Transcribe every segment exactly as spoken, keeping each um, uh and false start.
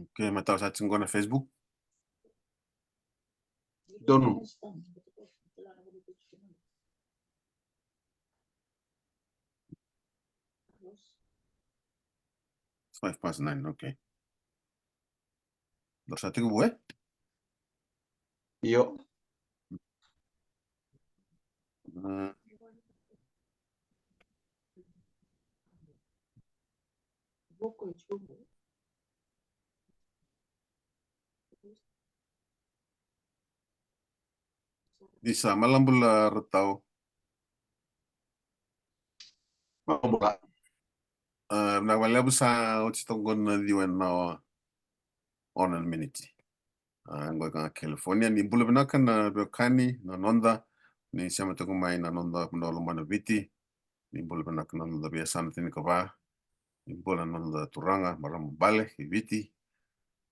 Okay, matau sa tiko qo na Facebook. Donu. Five past nine, okay. Dou sa tiko vua, e? Io. Mm. Ni sa malabula Rotau. Malabula. A, vinaka vakalevu, sa oti toka qo na ciwa na awa, ono na miniti. A, qo ka California, ni bula vinaka na veiwekani, na noda, ni sema toka mai na noda vanua lomana Viti. Ni bula vinaka na noda veiyasana tinikava. Ni bula na noda turaga, marama bale, i Viti.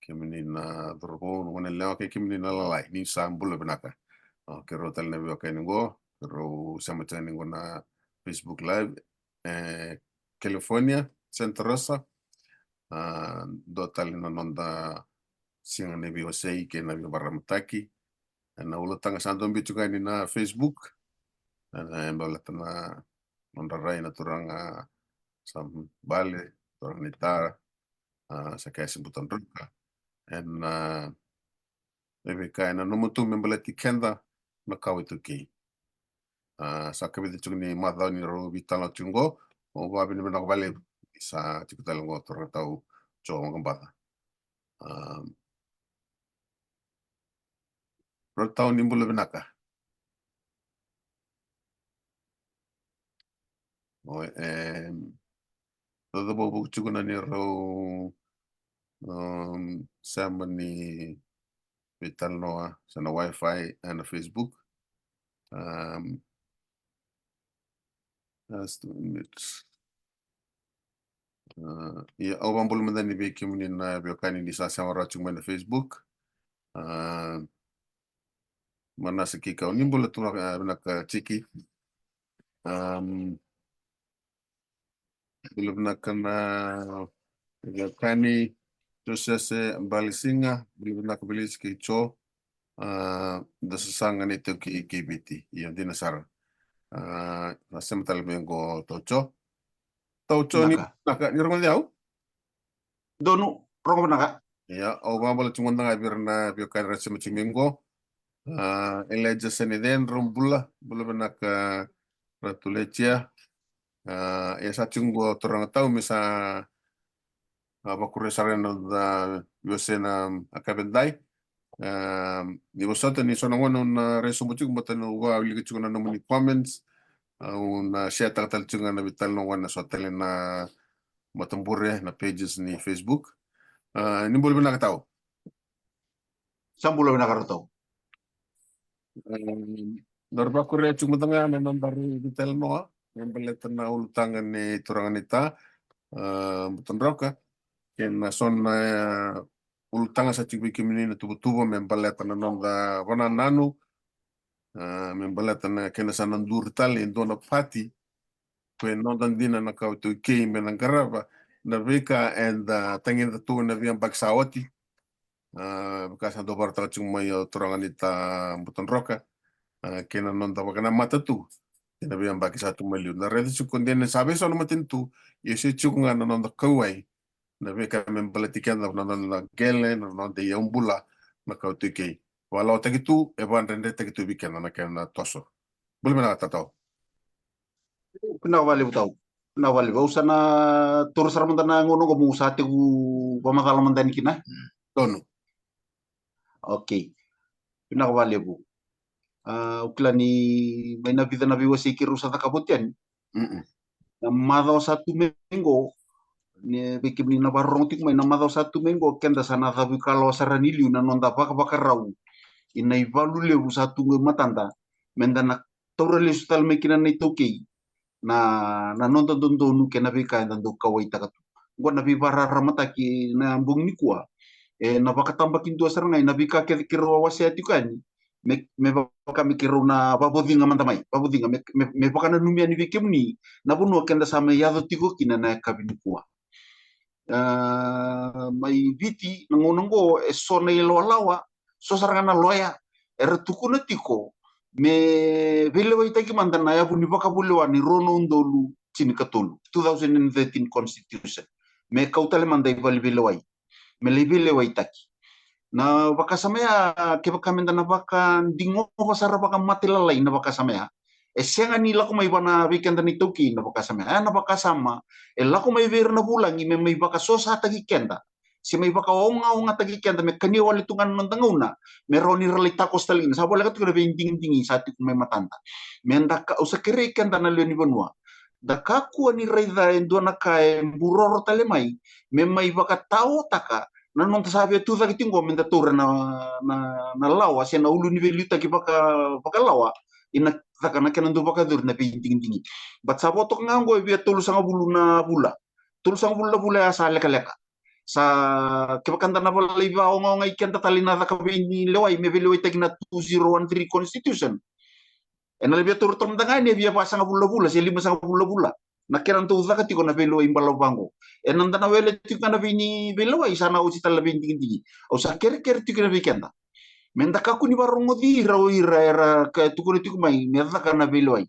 Kemuni na cauravou, na goneyalewa, kei kemuni na lalai, ni sa bula vinaka. O, keirau tale na veiwekani qo, keirau sema tiko yani qo na Facebook Live, e, California, Santa Rosa. A, dua tale na noda siga ni veiwasei kei na veivakararamataki. E na ulutaga sa dau biu tiko yani na Facebook. E, e baleta na nodra rai na turaga sa bale, turaga ni ta, a, sa kaya se Buta Droka. E na, e veika e nanuma tu me baleti keda na kawa iTaukei. A, sa kavica tiko ni macawa ni rau veitalanoa tiko qo, au vakavinavinaka vakalevu. Sa tiko tale qo turaga tau Joe Waqabaca. A, Rotau, ni bula vinaka. O, e, cauravou vuku tiko na neirau, um, sema ni veitalanoa, se na Wi-Fi, e na Facebook. Um, just a minute. A, ia, au vakabula mada yani vei kemuni na veiwekani ni sa sema rawa tiko mai na Facebook. A, Manasa Kikau, ni bula tu, a, vinaka tiki. Um, bula vinaka na veiwekani Josese Balisiga, bula vinaka Balisiga kei Jo. A, da sasaga na iTaukei kei Viti. Io, dina sara. A, na sema tale mai qo tau Jo. Tau Jo, ni vinaka, ni rogoci au? Donu, rogo vinaka. Ia, au vakabula tiko mada ga vei ira na veiwekani ra sema tiko mai qo. A, Elijah Seneden, drau bula, bula vinaka Ratu Letia. A, ia sa tiko qo turaga tau me sa, a, vakuria sara na noda veiwasei na yakavi edai. A, ni vosota ni so na gauna au na rai sobu tiko, baleta niu wilika tiko na nomuni comments. Au na share taka tale tiko ga na veitalanoa qo ena so tale na matabure, na pages ni Facebook. A, ni bula vinaka tau. Sa bula vinaka Rotau. Em, daru vakuria tiko mada ga na nodaru veitalanoa me baleta na ulutaga ni turaga ni ta, a, Buta Droka, kei na so na, e, ulutaga sa tiko vei kemuni na tuvatuva me baleta na noda vakanananu, a, me baleta na kena sa na duri tale e dua na pati, ko e noda dina na kawa iTaukei me na qarava na veika eda tagicaka tu ena veiyabaki sa oti. A, veika sa dau vakaraitaka tiko mai o turaga ni ta Buta Droka, a, kei na noda vakanamata tu ena veiyabaki sa tu mai liu. Da raica tiko de ni sa veisau na matanitu, ia se tiko ga na noda kauwai na veika me baleti keda, na noda qele, na noda iyau bula, na kawa iTaukei. Vakalawataki tu, e vakadredretaki tu vei keda na kena toso. Bula vinaka tatau. Vinaka vakalevu tau. Vinaka vakalevu. Au sa na taura sara mada na gauna qo meu sa tekivu vakamacala mada yani kina. Donu. Okay. Vinaka vakalevu. A, au kila ni mai na vica na veiwasei keirau sa cakava oti yani. Mm-mm. Na macawa sa tu mai qo, ni vei kemuni na vakarorogo tiko mai, na macawa sa tu mai qo keda sa na cavuikalawa sara ni liu na noda vakavakarau ina ivalu levu sa tu qo i matada, meda na taura lesu tale mai kina na iTaukei na, na noda dodonu kei na veika eda dau kauwaitaka tu. Qo na veivakararamataki na bogi nikua, e, na vakatabakidua sara ga ina veika kece keirau a wasea tiko yani, me, me vaka me keirau na vavociga mada mai, vavociga, me, me, me vakananumi yani vei kemuni na vanua keda sa mai yaco tiko kina na yakavi nikua. Ah, mai Viti, na gauna oqo, e so na ilawalawa, so sara ga na loya, era tukuna tiko me veilewaitaki mada na yavu ni vakavulewa ni rua na udolu tinikatolu, two thousand and thirteen constitution. Me kau tale mada i vale ni veilewai, me lai veilewaitaki. Na vakasama ya, kevaka meda na vakadigova sara vakamatailalai na vakasama ya, e sega ni lako mai vana vei keda na iTaukei na vakasama ya. Ya na vakasama e lako mai vei ira na vulagi me mai vakasosataki keda, se mai vakaogaogataki keda, me kania wale tu ga na noda gauna, me rawa ni ra lai takoso tale kina. Sa voleka tu kina veidigidigi sa tiko mai matada. Meda ka, au sa kerei keda na lewe ni vanua, da kakua ni raica e dua na ka e buroro tale mai me mai vakataotaka na noda sa via tucake tiko oqo meda taura na, na, na lawa se na uluniveiliutaki vaka, vakalawa, ina caka na kena dau vakayacori na veidigidigi. But sa vo toka ga oqo e via tolusagavulu na vula. Tolusagavulu na vula ya sa lekaleka. Sa, kevaka da na va lai vaogaogai keda tale ina caka veilewai me veilewaitaki na two zero one three constitution, e na lai via taura toka mada ga yani e via vasagavulu na vula se limasagavulu na vula na kena dau caka tiko na veilewai balavu vaqo. E na da na wele tiko ga na vei ni veilewai, sa na oti tale na veidigidigi. Au sa kerekere tiko kina vei keda, meda kakua ni varogoci ira o ira era ka tukuna tiko mai me caka na veilewai.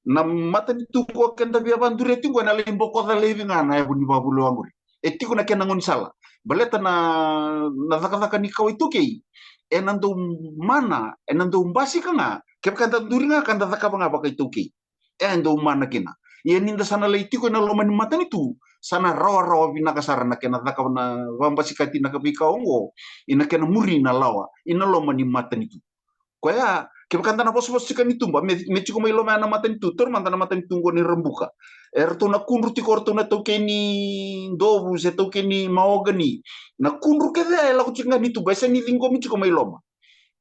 Na matanitu ko keda via vaduria tiko e na lai bokoca laivi ga na yavu ni vakavulewa qori. E tiko na kena gaunisala. Baleta na, na cakacaka ni kawa iTaukei e na dau mana, e na dau basika ga kevaka da duri ga ka da cakava ga vakaitaukei. E dau mana kina. Ia ni da sa na lai tiko e na loma ni matanitu, sa na rawarawa vinaka sara na kena caka na vabasikati na ka veika oqo, ina kena muri na lawa ina loma ni matanitu. Koya, kevaka da na vosavosa tiko ni tuba me, me tiko mai loma ya na matanitu, taura mada na matanitu oqo ni Rabuka. E ratou na kudru tiko o ratou na taukei ni dovu se taukei ni maogani. Na kudru kece ya e lako tiko ga ni tuba, e sega ni ciqomi tiko mai loma.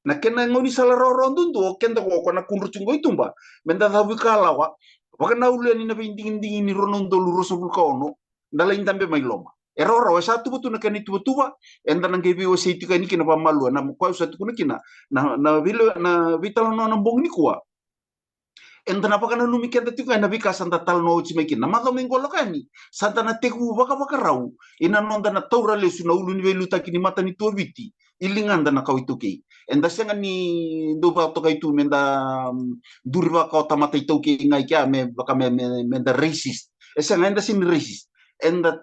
Na kena gaunisala rawarawa duadua o keda ko ko na kudru tiko i tuba, meda cavuikalawa, vakanaulu yani na veidigidigi ni rua na udolu ruasagavulu ka ono, da lai dabe mai loma. E rawarawa, e sa tuva tu na kena ituvatuva. Eda na qai veiwasei tiko yani kina vakamalua, na koya au sa tukuna kina na, na veile, na veitalanoa na bogi nikua. Eda na vakananumi keda tiko ga e na veika sa da talanoa oti mai kina na macawa mai qo, loka yani sa da na tekivu vakavakarau ina noda na taura lesu na uluniveiliutaki ni matanitu o Viti i ligada na kawa iTaukei. Eda sega ni dau vakatokai tu meda, mm, duri vaka o tamata iTaukei ga i kea me vaka me, me, meda racist. E sega, eda sega ni racist. Eda,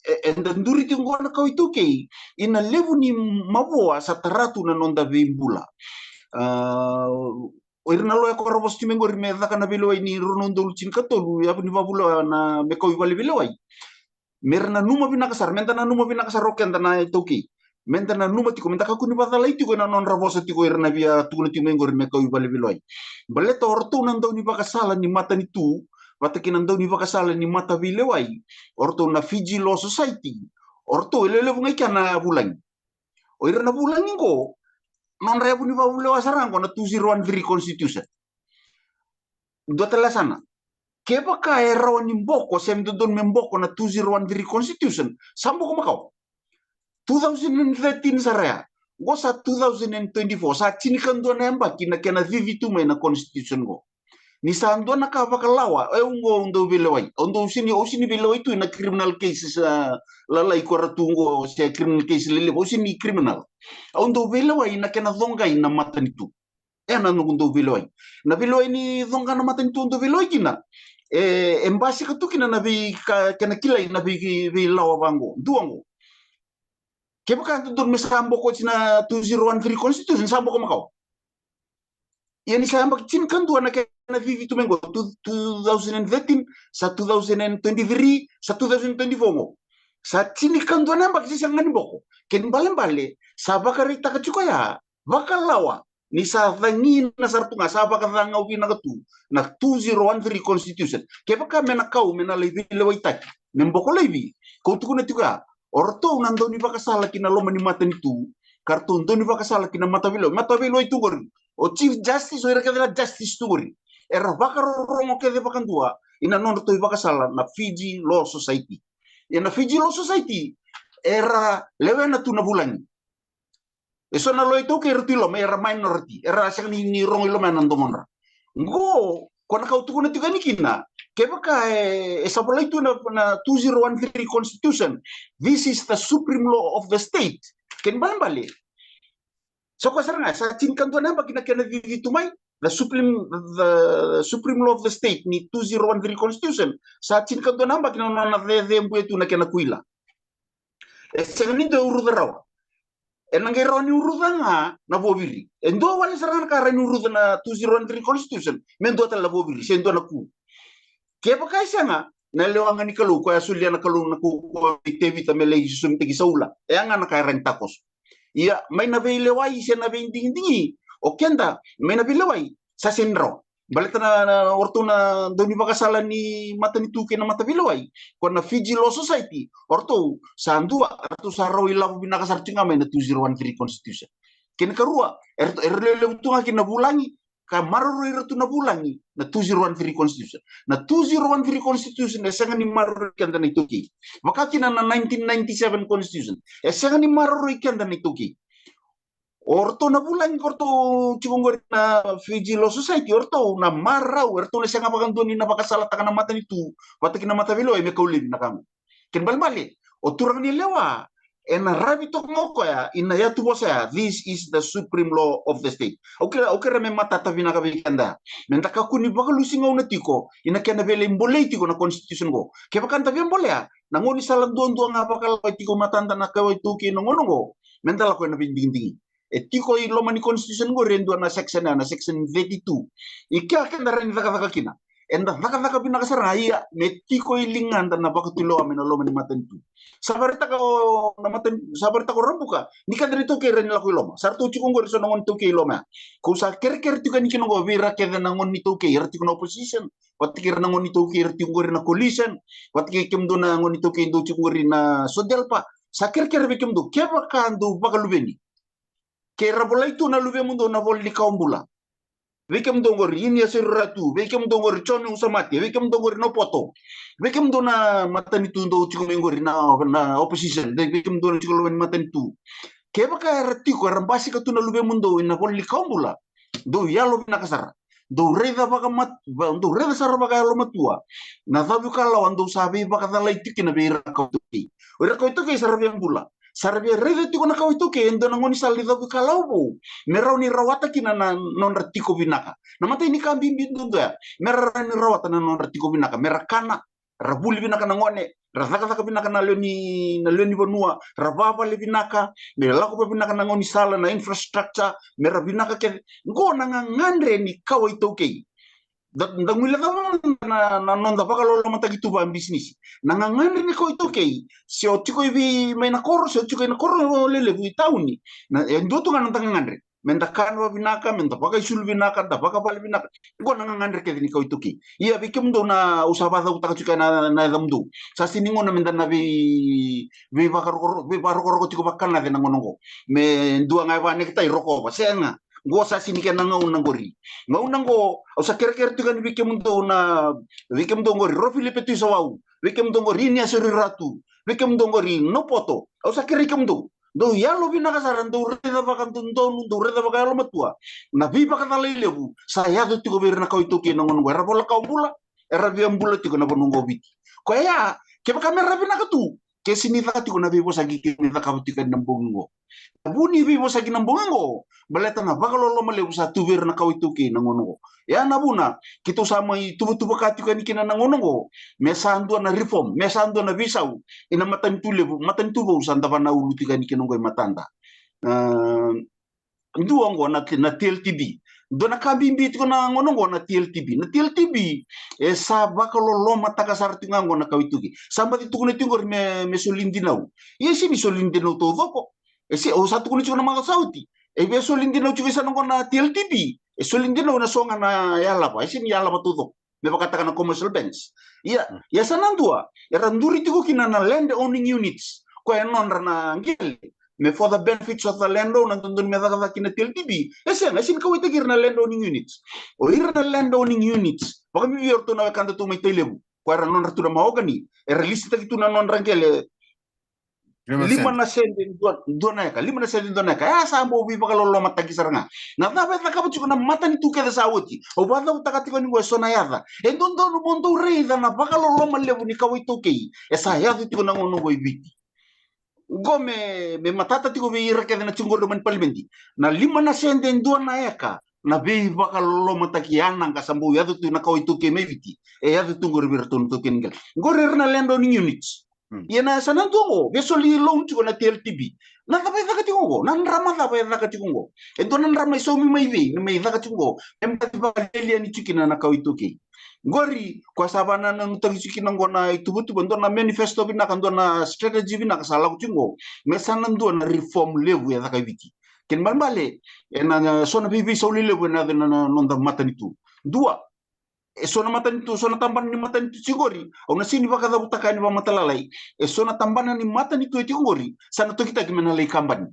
e, eda duri tiko qo na kawa iTaukei ina levu ni mavoa sa tara tu na noda veibula. Ah, o ira na loya ko ra vosa tiko mai qori me caka na veilewai ni rua na udolu tinikatolu, yavu ni vakavulewa na me kau i vale ni veilewai. Mera nanuma vinaka sara, meda nanuma vinaka sara o keda na iTaukei. Meda nanuma tiko, meda kakua ni vakacalai tiko ena nodra vosa tiko ira na via tukuna tiko mai qori me kau i vale ni veilewai. Baleta o ratou na daunivakasala ni matanitu vata kei na daunivakasala ni mataveilewai, o ratou na Fiji Law Society, o ratou e lewe levu ga i kea na vulagi. O ira na vulagi qo, nodra yavu ni vakavulewa sara qo na two zero one three constitution. Dua tale yasana. Kevaka e rawa ni boko, se me dodonu me boko na two zero one three constitution, sa boko makawa. Two thousand and thirteen sara ya. Qo sa two thousand and twenty-four, sa tinikadua na yabaki na kena cici tu mai na constitution qo. Ni sa dua na ka vakalawa, e, au qo au dau veilewai. Au dau sini, au sini veilewai tu ena criminal cases, ah, lalai ko ra tu qo, se criminal case lelevu, au sini criminal. Au dau veilewai na kena coqai na matanitu. E na noqu dau veilewai. Na veilewai ni coqa na matanitu au dau veilewai kina, e, e basika tu kina na veika, kena kilai na vei, veilawa vaqo, dua qo. Kevaka e dodonu me sa boko oti na two zero one three constitution, sa boko makawa. Ia ni sa yabaki tinikadua na kena cici tu mai qo, two, two thousand and thirteen, sa two thousand and twenty-three, sa two thousand and twenty-four qo. Sa tinikadua na yabaki se sega ni boko. Kena ibalebale, sa vakaraitaka tiko ya vakalawa ni sa cagina sara tu ga, sa vakacagau vinaka tu na two zero one three constitution. Kevaka me na kau me na lai veilewaitaki me boko laivi, kau tukuna tiko ya, o ratou na daunivakasala ki na loma ni matanitu, ka ratou daunivakasala ki na mataveilewai. Mataveilewai tu qori, o Chief Justice, o ira kece na justice tu qori, era vakarorogo kece vakadua ina nodratou ivakasala na Fiji Law Society. Ia na Fiji Law Society era lewena tu na vulagi. E so na lawa iTaukei era tu i loma, era minority, era sega ni, ni rogo i loma na domodra. Qo, ko na ka au tukuna tiko yani kina, kevaka e, e sa volai tu na, na two zero one three constitution, this is the supreme law of the state. Kena ibalebale, so koya sara ga, sa tinikadua na yabaki na kena cici tu mai, the supreme, the supreme law of the state ni two zero one three constitution, sa tinikadua na yabaki na nona cecebuya tu na kena kuila. E sega ni dua e uruca rawa. Ena qai rawa ni uruca ga na vuaviri. E dua wale sara ga na ka rawa ni uruca na two zero one three constitution me dua tale na vuaviri se dua na ku. Kevaka e sega, na lewa ga ni Kalou, koya a solia na Kalou na kaukauwa vei Tevita me lai sosomitaki Saula. E a ga na ka e rawa ni takoso. Ia, mai na veilewai se na veidigidigi, o keda mai na veilewai, sa sega ni rawa. Baleta na, na, o ratou na daunivakasala ni matanitu kei na mataveilewai, ko na Fiji Law Society, o ratou sa dua, o ratou sa rawa ilavo vinaka sara tiko ga mai na two zero one three constitution. Kena ikarua, era, era lewe levu tu ga kina vulagi, ka maroroi ira tu na vulagi na two zero one three constitution. Na two zero one three constitution e sega ni maroroi keda na iTaukei. Vaka kina na nineteen ninety-seven constitution, e sega ni maroroi keda na iTaukei. O ratou na vulagi ko ratou tiko qori na Fiji Law Society, o ratou na marau, o ratou na sega vakadua ni na vakasalataka na matanitu vata kei na mataveilewai me kau laivi na ka qo. Kena ibalebale, o turaga ni lewa, ena ravi toka ga o koya ina yatuvosa ya, this is the supreme law of the state. Au kerea, au kerea me matata vinaka vei keda, me da kakua ni vakalusi gauna tiko ina kena veilai bolei tiko na constitution qo. Kevaka da via bolea, na gaunisala duadua ga vakalawa e tiko matada na kawa iTaukei na gauna qo, me da lako ena veidigidigi. E tiko i loma ni constitution qori e dua na section, na section thirty-two. I kea keda rawa ni cakacaka kina, eda cakacaka vinaka sara ga, ia me tiko i ligada na vakatulewa mai na loma ni matanitu. Sa vakaraitaka o, na matanitu, sa vakaraitaka o Rabuka ni keda na iTaukei rawa ni lako i loma. Sa ratou tiko qori so na gone ni iTaukei i loma ya. Kau sa kerekere tiko yani kina qo vei ira kece na gone ni iTaukei era tiko na opposition, vata kei ira na gone ni iTaukei era tiko qori na coalition, vata kei kemudou na gone ni iTaukei dou tiko qori na SODELPA. Sa kerekere vei kemudou, kevaka dou vakaluveni, ke ra volai tu na luvemudou na ivola ni kawa bula, vei kemudou qori Ini Aseri Ratu, vei kemudou qori Jone Usamate, vei kemudou qori Nopoto, vei kemudou na matanitu dou tiko mai qori na, na opposition, vei, vei kemudou na tiko loma ni matanitu. Kevaka era tiko, era basika tu na luvemudou ina ivola ni kawa bula, dou yalo vinaka sara. Dou raica vakamat-, va-, dou raica sara vakayalomatua na cavu ikalawa dou sa veivakacalai tiko kina vei ira na kawa iTaukei. O ira na kawa iTaukei sa ra via bula, sa ra via raica tiko na kawa iTaukei e dua na gaunisala ni cavu ikalawa vou me rawa ni rawata kina na nodra tiko vinaka. Na imatai ni ka bibi duadua ya me ra rawa ni rawata na nodra tiko vinaka, me ra kana, ra vuli vinaka na gone, ra cakacaka vinaka na lewe ni, na lewe ni vanua, ra vavale vinaka, me lako vavinaka na gaunisala, na infrastructure, me ra vinaka kece. Qo na gagadre ni kawa iTaukei. Da, da guilecava na, na noda vakalolomataki tu vakabisinisi. Na gagadre ni kawa iTaukei, se o tiko i vei mai na koro, se o tiko i na koro lelevu i tauni, na, e dua tu ga na noda gagadre. Me da kana vavinaka, me da vakaisulu vinaka, da vakavale vinaka. Qo na gagadre kece ni kawa iTaukei. Ia vei kemudou na, au sa vakacautaka tiko na, na yacamudou. Sa sega ni gauna me da na vei, veivakarokoroko, veivakarokoroko tiko vakanace na gauna qo. Me dua ga e vakanekitai rokova. Sega. Qo sa sega ni kena gauna qori. Gauna qo, au sa kerekere tiko yani vei kemudou na, vei kemudou qori Ro Filipe Tuisawau, vei kemudou qori Ini Aseri Ratu, vei kemudou qori Nopoto. Au sa kerei kemudou, dou yalo vinaka sara, dou raica vakadodonu, dou raica vakayalomatua na veivakacalai levu sa yaco tiko vei ira na kawa iTaukei na gauna qo. Era vola kawa bula, era via bula tiko na vanua qo o Viti. Koya, kevaka me ra vinaka tu, ke sega ni caka tiko na veivosaki keimami cakava tiko yani na bogi qo. Na vu ni veivosaki na bogi qo, baleta na vakaloloma levu sa tu vei ira na kawa iTaukei na gauna qo. Ya na vuna keitou sa mai tuvatuvaka tiko yani kina na gauna qo, me sa dua na reform, me sa dua na veisau ina matanitu levu, matanitu vou sa dava na ulu tiko yani kina qo e matada. Ah, dua qo na, na T L T B. Dua na ka bibi tiko na gauna qo na T L T B. Na T L T B e sa vakalolomataka sara tiko ga qo na kawa iTaukei. Sa baci tukuna tiko qori me, me soli dinau. Ia e sega ni soli dinau taucoko. E se, au sa tukuna tiko na macawa sa oti. E via soli dinau tiko e sa na qo na T L T B. E soli dinau ena so ga na yalava. E sega ni yalava taucoko me vakataka na commercial banks. Ia, ia sa na dua era duri tiko kina na land owning units. Koya e nodra na qele me for the benefits of the landowner, dodonu me cakacaka kina na T L T B. E sega, e sega ni kauwaitaki ira na land owning units. O ira na land owning units, vakabibi o ratou na wekada tu mai Tailevu, koya era nodra tu na mahogany, era lisitaki tu na nodra qele. Lima na sede dua, dua na eka, lima na sede dua na eka. E a sa bau veivakalolomataki sara ga. Na cava e cakava tiko na matanitu kece sa oti? Au vakacavutaka tiko ni qo e so na yaca. E dodonu mo dou raica na vakaloloma levu ni kawa iTaukei e sa yaco tiko na gauna oqo i Viti. Qo me, me matata tiko vei ira kece na tiko qori mai palimedi. Na lima na sede dua na eka na veivakalolomataki yanaqa sa bau yaco tu na kawa iTaukei mai Viti. E yaco tu qori vei iratou na taukei ni qele. Qori ira na landowning units. Ia na sa na dua qo, via soli loan tiko na T L T B. Na cava e caka tiko qo? Na drama cava e caka tiko qo? E dua na drama e saumi mai vei me mai caka tiko qo? E bati vakalialiani tiko kina na kawa iTaukei. Qori koya sa vanananutaki tiko kina qo na ituvatuva, dua na manifesto vinaka, dua na strategy vinaka sa lako tiko qo. Me sa na dua na reform levu e caka i Viti. Kena ibalebale, e na so na veiveisauli levu e na yaco na noda matanitu. Dua, e so na matanitu, so na tabana ni matanitu tiko qori. Au na sega ni vakacavutaka yani vakamatailalai. E so na tabana ni matanitu e tiko qori sa na tokitaki me na lai kabani.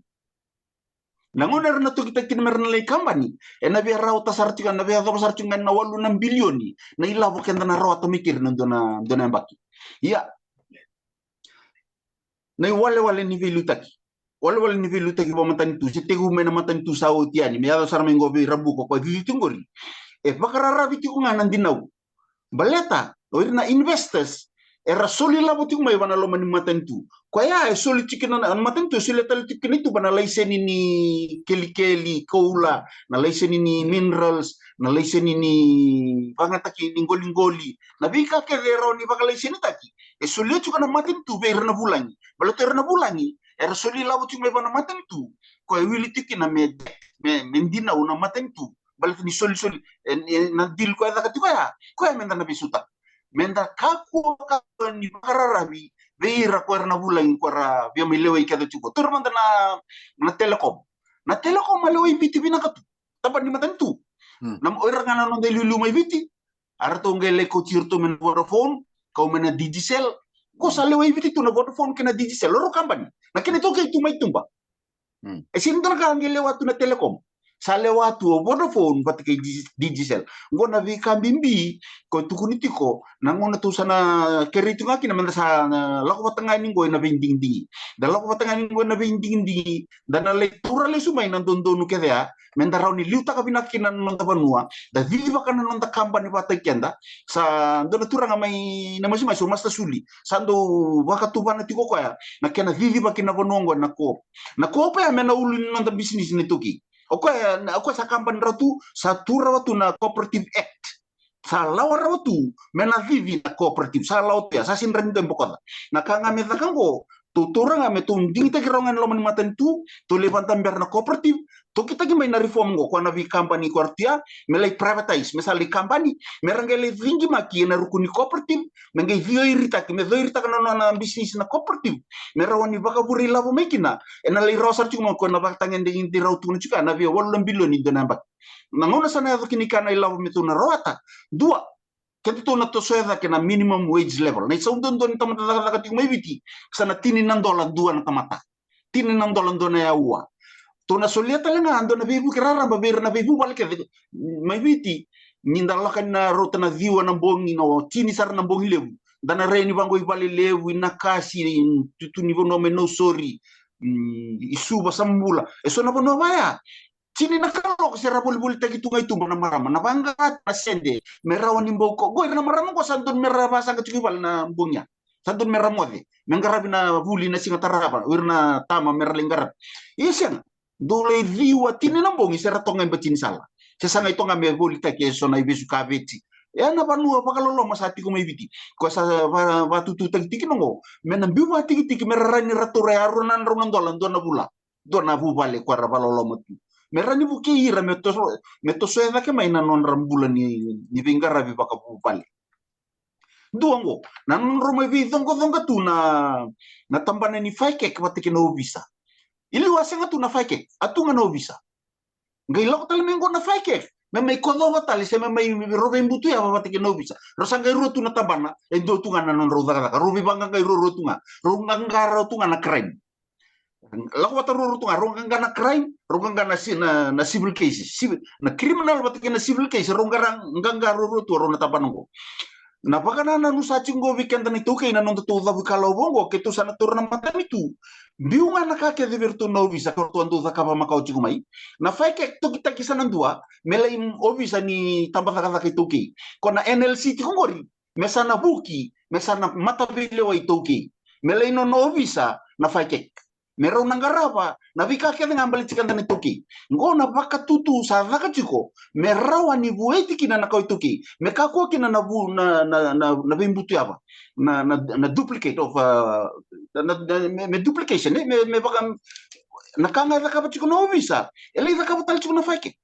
Na gauna era na tokitaki kina me ra na lai kabani, e na via rawata sara tiko, na via yacova sara tiko ga na walu na bilioni na ilavo keda na rawata mai keri na dua na, dua na yabaki. Ia, na iwalewale ni veiliutaki, walewale ni veiliutaki vakamatanitu se tekivu mai na matanitu sa oti yani me yaco sara mai qo vei Rabuka, koya cici tiko qori. E vakararavi tiko ga na dinau. Baleta o ira na investors era soli lavo tiko mai vana loma ni matanitu. Koya e soli tiko kina na matanitu, e solia tale tiko kina i tuba na laiseni ni kelikeli, koula, na laiseni ni minerals, na laiseni ni vagataki ni qoliqoli, na veika kece e rawa ni vakalaisenitaki. E solia tiko na matanitu vei ira na vulagi. Baleta ira na vulagi era soli lavo tiko mai vana matanitu, koya e wili tiko kina me, me, me dinau na matanitu. Baleta ni solisoli, e, e, na deal koya e caka tiko ya, koya meda na veisautaka. Meda kakua, kakua ni vakararavi vei ira ko era na vulagi ko era via mai lewai kece tiko. Taura mada na, na Telecom. Na Telecom a lewai Viti vinaka tu. Tabana ni matanitu. Na, o ira ga na noda iliuliu mai Viti, a ratou qai lai kauti iratou mai na Vodafone, kau mai na Digicel. Ko sa lewai Viti tu na Vodafone kei na Digicel, o rau kabani. Na kena itaukei tu mai tuba. E sega ni dua na ka qai lewa tu na Telecom. Sa lewa tu o Vodafone vata kei Digi-, Digicel. Qo na veika bibi ko tukuni tiko, na gauna tou sa na kerei tu ga kina meda sa na lako vata ga ni qo ena veidigidigi. Da lako vata ga ni qo ena veidigidigi, da na lai taura lesu mai na dodonu kece ya, meda rawa ni liutaka vinaka kina na noda vanua, da cicivaka na noda kabani vata kei keda. Sa dua na turaga mai Namasimasi, o Master Suli, sa dau vakatuvana tiko koya na kena cicivaki na vanua oqo na co-op. Na co-op ya me na ulu ni noda bisinisi na itaukei. O koya, o koya sa kabani rawa tu, sa tu rawa tu na Cooperative Act. Sa lawa rawa tu me na cici na cooperative. Sa lawa tu ya, sa sega ni rawa ni dua e bokoca. Na ka ga me caka oqo, tou taura ga me tou digitaki rawa ga ena loma ni matanitu, tou lai vakadabera na cooperative, tokitaki mai na reform oqo, koya na veikabani koya tu ya, me lai privatize, me sa lai kabani, me ra qai lai cigimaki ena ruku ni cooperative, me qai coiritaki, me coiritaka na nona bisinisi na cooperative, me rawa ni vakavure ilavo mai kina, ena lai rawa sara tiko mai koya na vakatagedegede rau tukuna tiko ya, na via walu na bilioni dua na yabaki. Na gauna sa na yaco kina i ka na ilavo me tou na rawata, dua, keda tou na tosoya cake na minimum wage level. Na isau duadua ni tamata cakacaka tiko mai Viti, sa na tini na dola dua na tamata. Tini na dola dua na aua. Tou na solia tale ga dua na veivuke raraba vei ira na veivuvale kece mai Viti. Ni da lako yani na rauta na ciwa na bogi, na tini sara na bogi levu, da na rai yani vaqo i Valelevu, i Nakasi, tutu ni vanua mai Nausori, mm, i Suva, Samabula. E so na vanua vaya, tini na kaloko se ra volivolitaki tu ga i tuba na marama, na vaqara na sede me rawa ni bau ko. Qo ira na marama qo sa dodonu me ra vasaqa tiko i vale na bogi ya. Sa dodonu me ra moce, me qaravi na vuli na siga tarava, o ira na tama me ra lai qaravi. Ia sega, dou lai ciwa tini na bogi se ra toka ga i bati ni sala, se sa qai toka ga me volitaki e so na ivesu kaveti. E na vanua vakaloloma sa tiko mai Viti. Koya sa va-, vatututaki tiko kina oqo me na biu vatikitiki me ra rawa ni ra taura e rua na drau na dola dua na vula. Dua na vuvale koya ra vakaloloma tu. Me rawa ni vukei ira me toso, me tosoya cake mai na nodra bula ni, ni veiqaravi vakavuvale. Dua oqo, na nodrau mai veicoqacoqa tu na, na tabana ni FICAC vata kei na ovisa. I liu a sega tu na FICAC, a tu ga na ovisa. Qai lako tale mai oqo na FICAC me mai kocova tale se me mai rau veibutu yava vata kei na ovisa. Rau sa qai rua tu na tabana, e dua tu ga na nodrau cakacaka. Rau veivaqaqai ruarua tu ga. Rau qaqa rau tu ga na crime. Lako vata ruarua tu ga, rau qaqa na crime, rau qaqa na ci-, na, na civil case. Civil, na criminal vata kei na civil case, rau qara-, qaqa ruarua tu rau na tabana oqo. Na vakanananu sa tiko qo vei keda na iTaukei na nodatou cavu ikalawa vou qo, keitou sa na taura na matanitu. Biu ga na ka kece vei iratou na ovisa ka ratou a dau cakava makawa tiko mai. Na FICAC tokitaki sa na dua me lai ovisa ni tabacakacaka iTaukei. Ko na NLC tiko qori me sa na vuki, me sa na mataveilewa iTaukei, me lai nona ovisa na FICAC, me rau na qarava na veika kece ga baleti keda na iTaukei. Qo na vakatutu sa caka tiko me rawa ni vueti kina na kawa iTaukei, me kakua kina na vu na na na, na veibutuyava, na na na duplicate of uh, na, na, me, me duplication, eh? Me, me vaka na ka ga e cakava tiko na ovisa e lai cakava tale tiko na FICAC.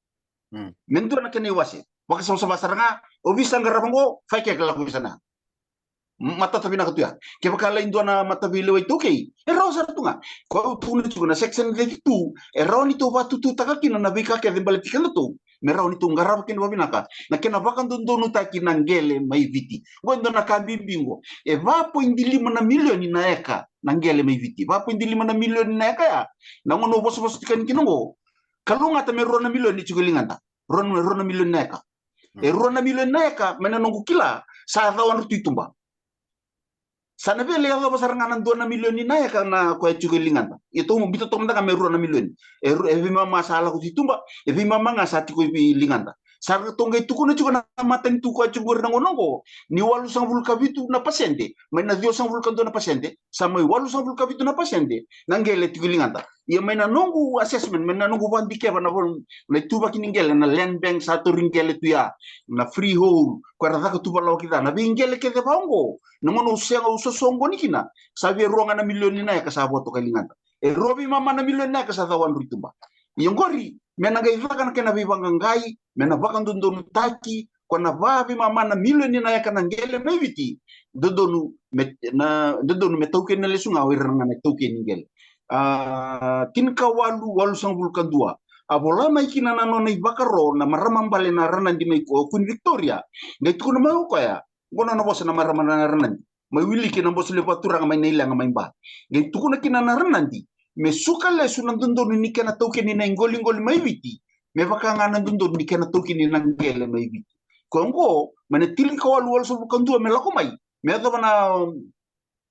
Mm. Me dua na kena iwase, vakasavasava sara ga, ovisa qarava qo, FICAC lako visa na. Matata vinaka tu ya. Kevaka lai dua na mataveilewa iTaukei, e rawa sara tu ga. Ko au tukuna tiko na section thirty-two, e rawa ni tou vatututaka kina na veika kece baleti kedatou, me rawa ni tou qarava kina vavinaka na kena vakadodonutaki na qele mai Viti. Qo e dua na ka bibi qo. E va poidi lima na milioni na eka na qele mai Viti. Va poidi lima na milioni na eka ya. Na gauna au vosavosa tiko yani kina qo, kalougata me rua na milioni tiko e ligada. Rua na, rua na milioni na eka. E rua na milioni na eka, mai na noqu kila, sa cawadru tu i tuba. Sa na via lai yacova sara ga na dua na milioni na eka na koya tiko i ligada. Ia tou biuta toka mada ga me rua na milioni. E ru-, e veimama sa lako tu i tuba, e veimama ga sa tiko i ligada. Sa ratou qai tukuna tiko na matanitu koya tiko qori na gauna qo ni walusagavulu ka vitu na pasede mai na ciwasagavulu ka dua na pasede, sa mai walusagavulu ka vitu na pasede na qele tiko i ligada. Ia mai na noqu assessment, mai na noqu vakadikeva na vo-, na ituvaki ni qele, na land bank sa tauri qele tu ya, na freehold, ko era caka tu valawaki ca, na veiqele kece vaqo, na gauna au sega, au sosoqoni kina, sa via rua ga na milioni na eka sa vo toka i ligada. E rua veimama na milioni na eka sa cawadru i tuba. Ia qori, me na qai caka na kena veivaqaqai, me na vakadodonutaki, ko na va veimama na milioni na eka na qele mai Viti, dodonu me, na, dodonu me taukeni na lesu ga o ira ga na taukeni qele. A, tinikawalu walusagavulu ka dua. A vola mai kina na nona ivakaro na marama bale na Ranadi mai ko Queen Victoria. Qai tukuna mai o koya, qo na nona vosa na marama na Ranadi. Mai wiliki na Bose Levu Vakaturaga mai Nailaga mai Ba. Qai tukuna kina na Ranadi me suka lesu na dodonu ni kena taukeni na iqoliqoli mai Viti, me vaka ga na dodonu ni kena taukeni na qele mai Viti. Ko qo, mai na tinikawalu walusagavulu ka dua me lako mai, me yacova na,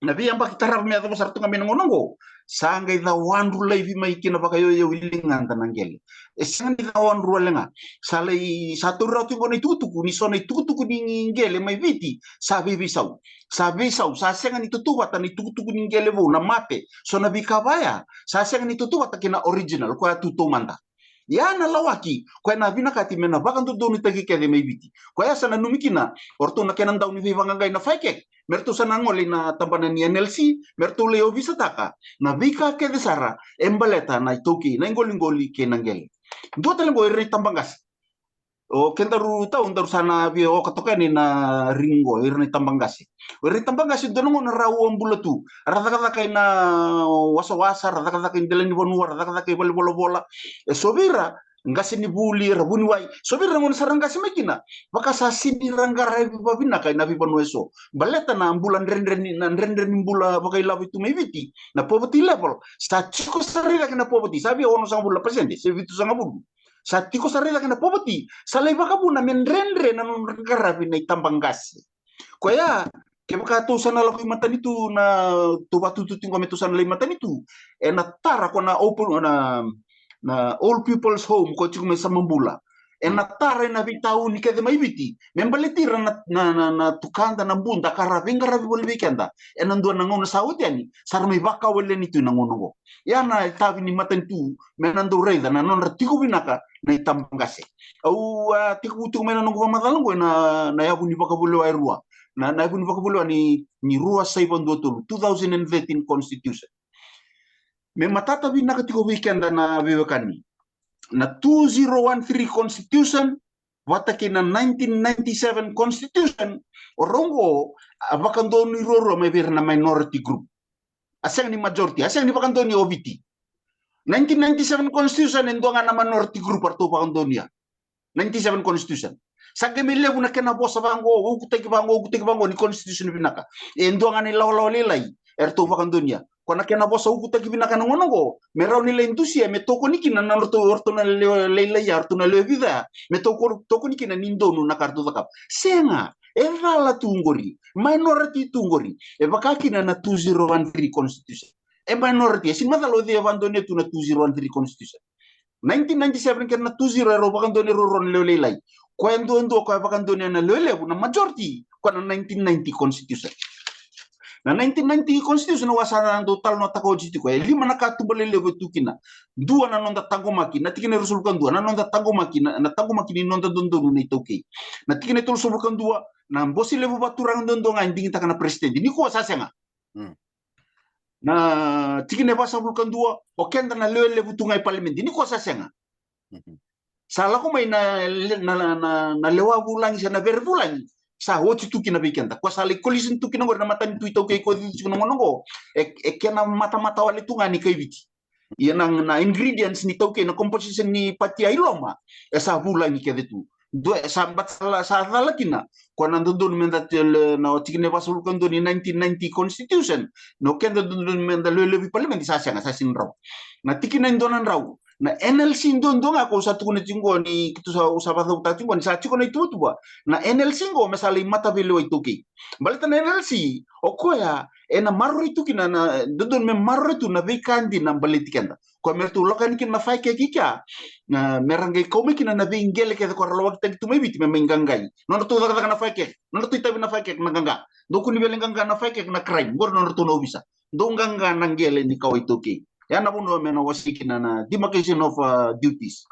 na veiyabaki tarava me yacova sara tu ga mai na gauna qo, sa qai cawadru laivi mai kina vakayauyau i ligada na qele. E sega ni cawadru wale ga. Sa lai, sa tauri rawa tu qo na itukutuku ni so na itukutuku ni qele mai Viti sa veiveisau. Sa veisau, sa sega ni tautauvata na itukutuku ni qele vou, na mape, so na veika vaya, sa sega ni tautauvata kei na original, koya tu taumada. Ia na lawaki, koya na vinakati me na vakadodonutaki kece mai Viti. Koya sa nanumi kina o ratou na kena dau ni veivaqaqai na FICAC, me ratou sa na gole ina tabana ni NLC, me ratou lai ovisataka na veika kece sara e baleta na itaukei, na iqoliqoli kei na qele. Dua tale qo ira na itabaqase. O kedaru tau daru sa na via oka toka yani na ring qo, ira na itabaqase. O ira na itabaqase dua na gauna ra ua bula tu, ra cakacaka ina wasawasa, ra cakacaka i dela ni vanua, ra cakacaka i valenivolavola. E so vei ira qase ni vuli, ra vuniwai. So vei ira na gauna sa ra qase mai kina, vaka sa sega ni ra qaravi vavinaka ina veivanua e so. Baleta na bula dredre ni, na dredre ni bula vakailavo e tu mai Viti, na poverty level sa tiko sara i cake, na poverty sa via onosagavulu na pasede se vitusagavulu. Sa tiko sara i cake na poverty, sa lai vakavuna me dredre na nodra qaravi na itabaqase. Koya, kevaka tou sa na lako i matanitu, na tou vatututi qo me tou sa na lai matanitu, ena tara ko na open, na, na old people's home ko tiko mai Samabula. Ena tara ena veitauni kece mai Viti me baleti ira na, na, na, na tukada, na buda ka ra veiqaravi voli vei keda. Ena dua na gauna sa oti yani, sa ra mai vakawaleni tu ena gauna qo. Ia na itavi ni matanitu me na dau raica na nodra tiko vinaka na itabaqase. Au a tekivu tiko mai na noqu vakamacala qo ena, na yavu ni vakavulewa e rua. Na, na yavu ni vakavulewa ni, ni rua saiva dua tolu, two thousand and thirteen constitution. Me matata vinaka tiko vei keda na veiwekani. Na two zero one three constitution vata kei na nineteen ninety-seven constitution, o rau qo a vakadonui ruarua mai vei ira na minority group. A sega ni majority, a sega ni vakadonuya o Viti. Nineteen ninety-seven constitution e dua ga na minority group a ratou vakadonuya. Ninety-seven constitution. Sa qai mai levu na kena vosa vaqo, ukutaki vaqo, ukutaki vaqo ni constitution vinaka. E dua ga na ilawalawa lailai e ratou vakadonuya. Ko na kena vosa ukutaki vinaka na gauna qo, me rawa ni lai dusia, me tokoni kina na ratou, ratou na lewe lailai ya, ratou na lewe vica ya, me toko-, tokoni kina ni donu na ka ratou cakava. Sega, E cala tu qori, minority tu qori. E vaka kina na two zero one three constitution. E minority, e sega ni macala o cei e vakadonea tu na two zero one three constitution. Nineteen ninety-seven kei na two zero e rau vakadonea ruarua na lewe lailai. Koya duadua koya vakadonea na lewe levu, na majority, koya na nineteen ninety constitution. Na nineteen ninety constitution au sa na dau talanoataka oti tiko, e lima na katuba lelevu e tu kina. Dua na noda taqomaki, na tikina e ruasagavulu ka dua, na noda taqomaki, na, na taqomaki ni noda dodonu na iTaukei. Na tikina e tolusagavulu ka dua, na bose levu vakaturaga duadua ga e digitaka na peresitedi. Nikua sa sega. Mm. Na tikina e vasagavulu ka dua, o keda na lewe levu tu ga i palimedi. Nikua sa sega. Mhm. Sa lako mai na, na, na, na, na lewa vulagi se na vere vulagi. Sa oti tu kina vei keda. Koya sa lai collision tu kina qori na matanitu iTaukei ko cici tiko na gauna qo. E, e kena matamata wale tu ga ni kai Viti. Ia na, na ingredients ni iTaukei, na composition ni patia i loma, e sa vulagi kece tu. Dua, e sa, but sa, sa cala kina. Koya na dodonu meda tele, na tikina e vasagavulu ka dua ni nineteen ninety constitution. Na o keda dodonu meda lewe levu i palimedi sa sega, sa sega ni rawa. Na tikina e dua na drau. Na NLC duadua ga ko sa tukuna tiko ni, keitou sa, sa vakacavutaka tiko ni sa tiko na ituvatuva. Na NLC qo me sa lai mataveilewai iTaukei. Baleta na NLC, o koya, ena maroroi tu kina na, dodonu me maroroi tu na veika dina baleti keda. Koya me ratou lako yani kina na FICAC i kea, na, me ra qai kau mai kina na veiqele kece ko ra lawakitaki tu mai Viti me mai qaqai. Nodratou cakacaka na FICAC, nodratou itavi na FICAC na qaqa. Dou kua ni via lai qaqa na FICAC na crime, qori nodratou na ovisa. Dou qaqa na qele ni kawa iTaukei. Ya na vanua me na wasei kina na demarcation of, uh, duties.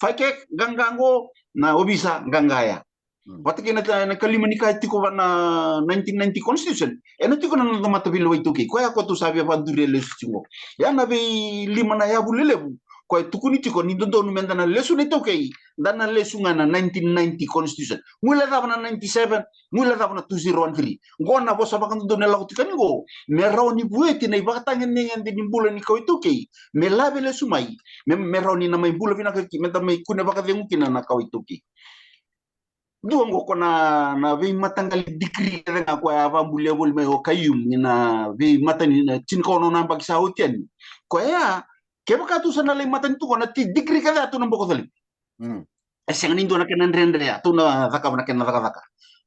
FICAC qaqa qo, na ovisa qaqa ya. Mm. Vata kei na, na ikalima ni ka e tiko va na nineteen ninety constitution. Ena tiko na noda mataveilewai iTaukei. Koya ko tou sa via vaduria lesu tiko. Ya na veilima na yavu lelevu. Koya e tukuni tiko ni dodonu meda na lesu na iTaukei. Da na lesu ga na nineteen ninety constitution. Guilecava na ninety-seven, guilecava na two zero one three. Qo na vosa vakadodonu e lako tiko yani qo. Me rawa ni vueti na ivakatagedegede ni bula ni kawa iTaukei. Me lave lesu mai. Me, me rawa ni na mai bula vinaka ki, meda mai kune vakacegu kina na kawa iTaukei. Dua qo ko na, na veimataqali degree kece ga koya a vakabulia voli mai o Khaiyum, ni na veimatani na tinikaono na yabaki sa oti yani. Koya, kevaka tou sa na lai matani tu qo na ti degree kece a tou na boko calivi. Mm. E sega ni dua na kena dredre a tou na cakava na kena cakacaka.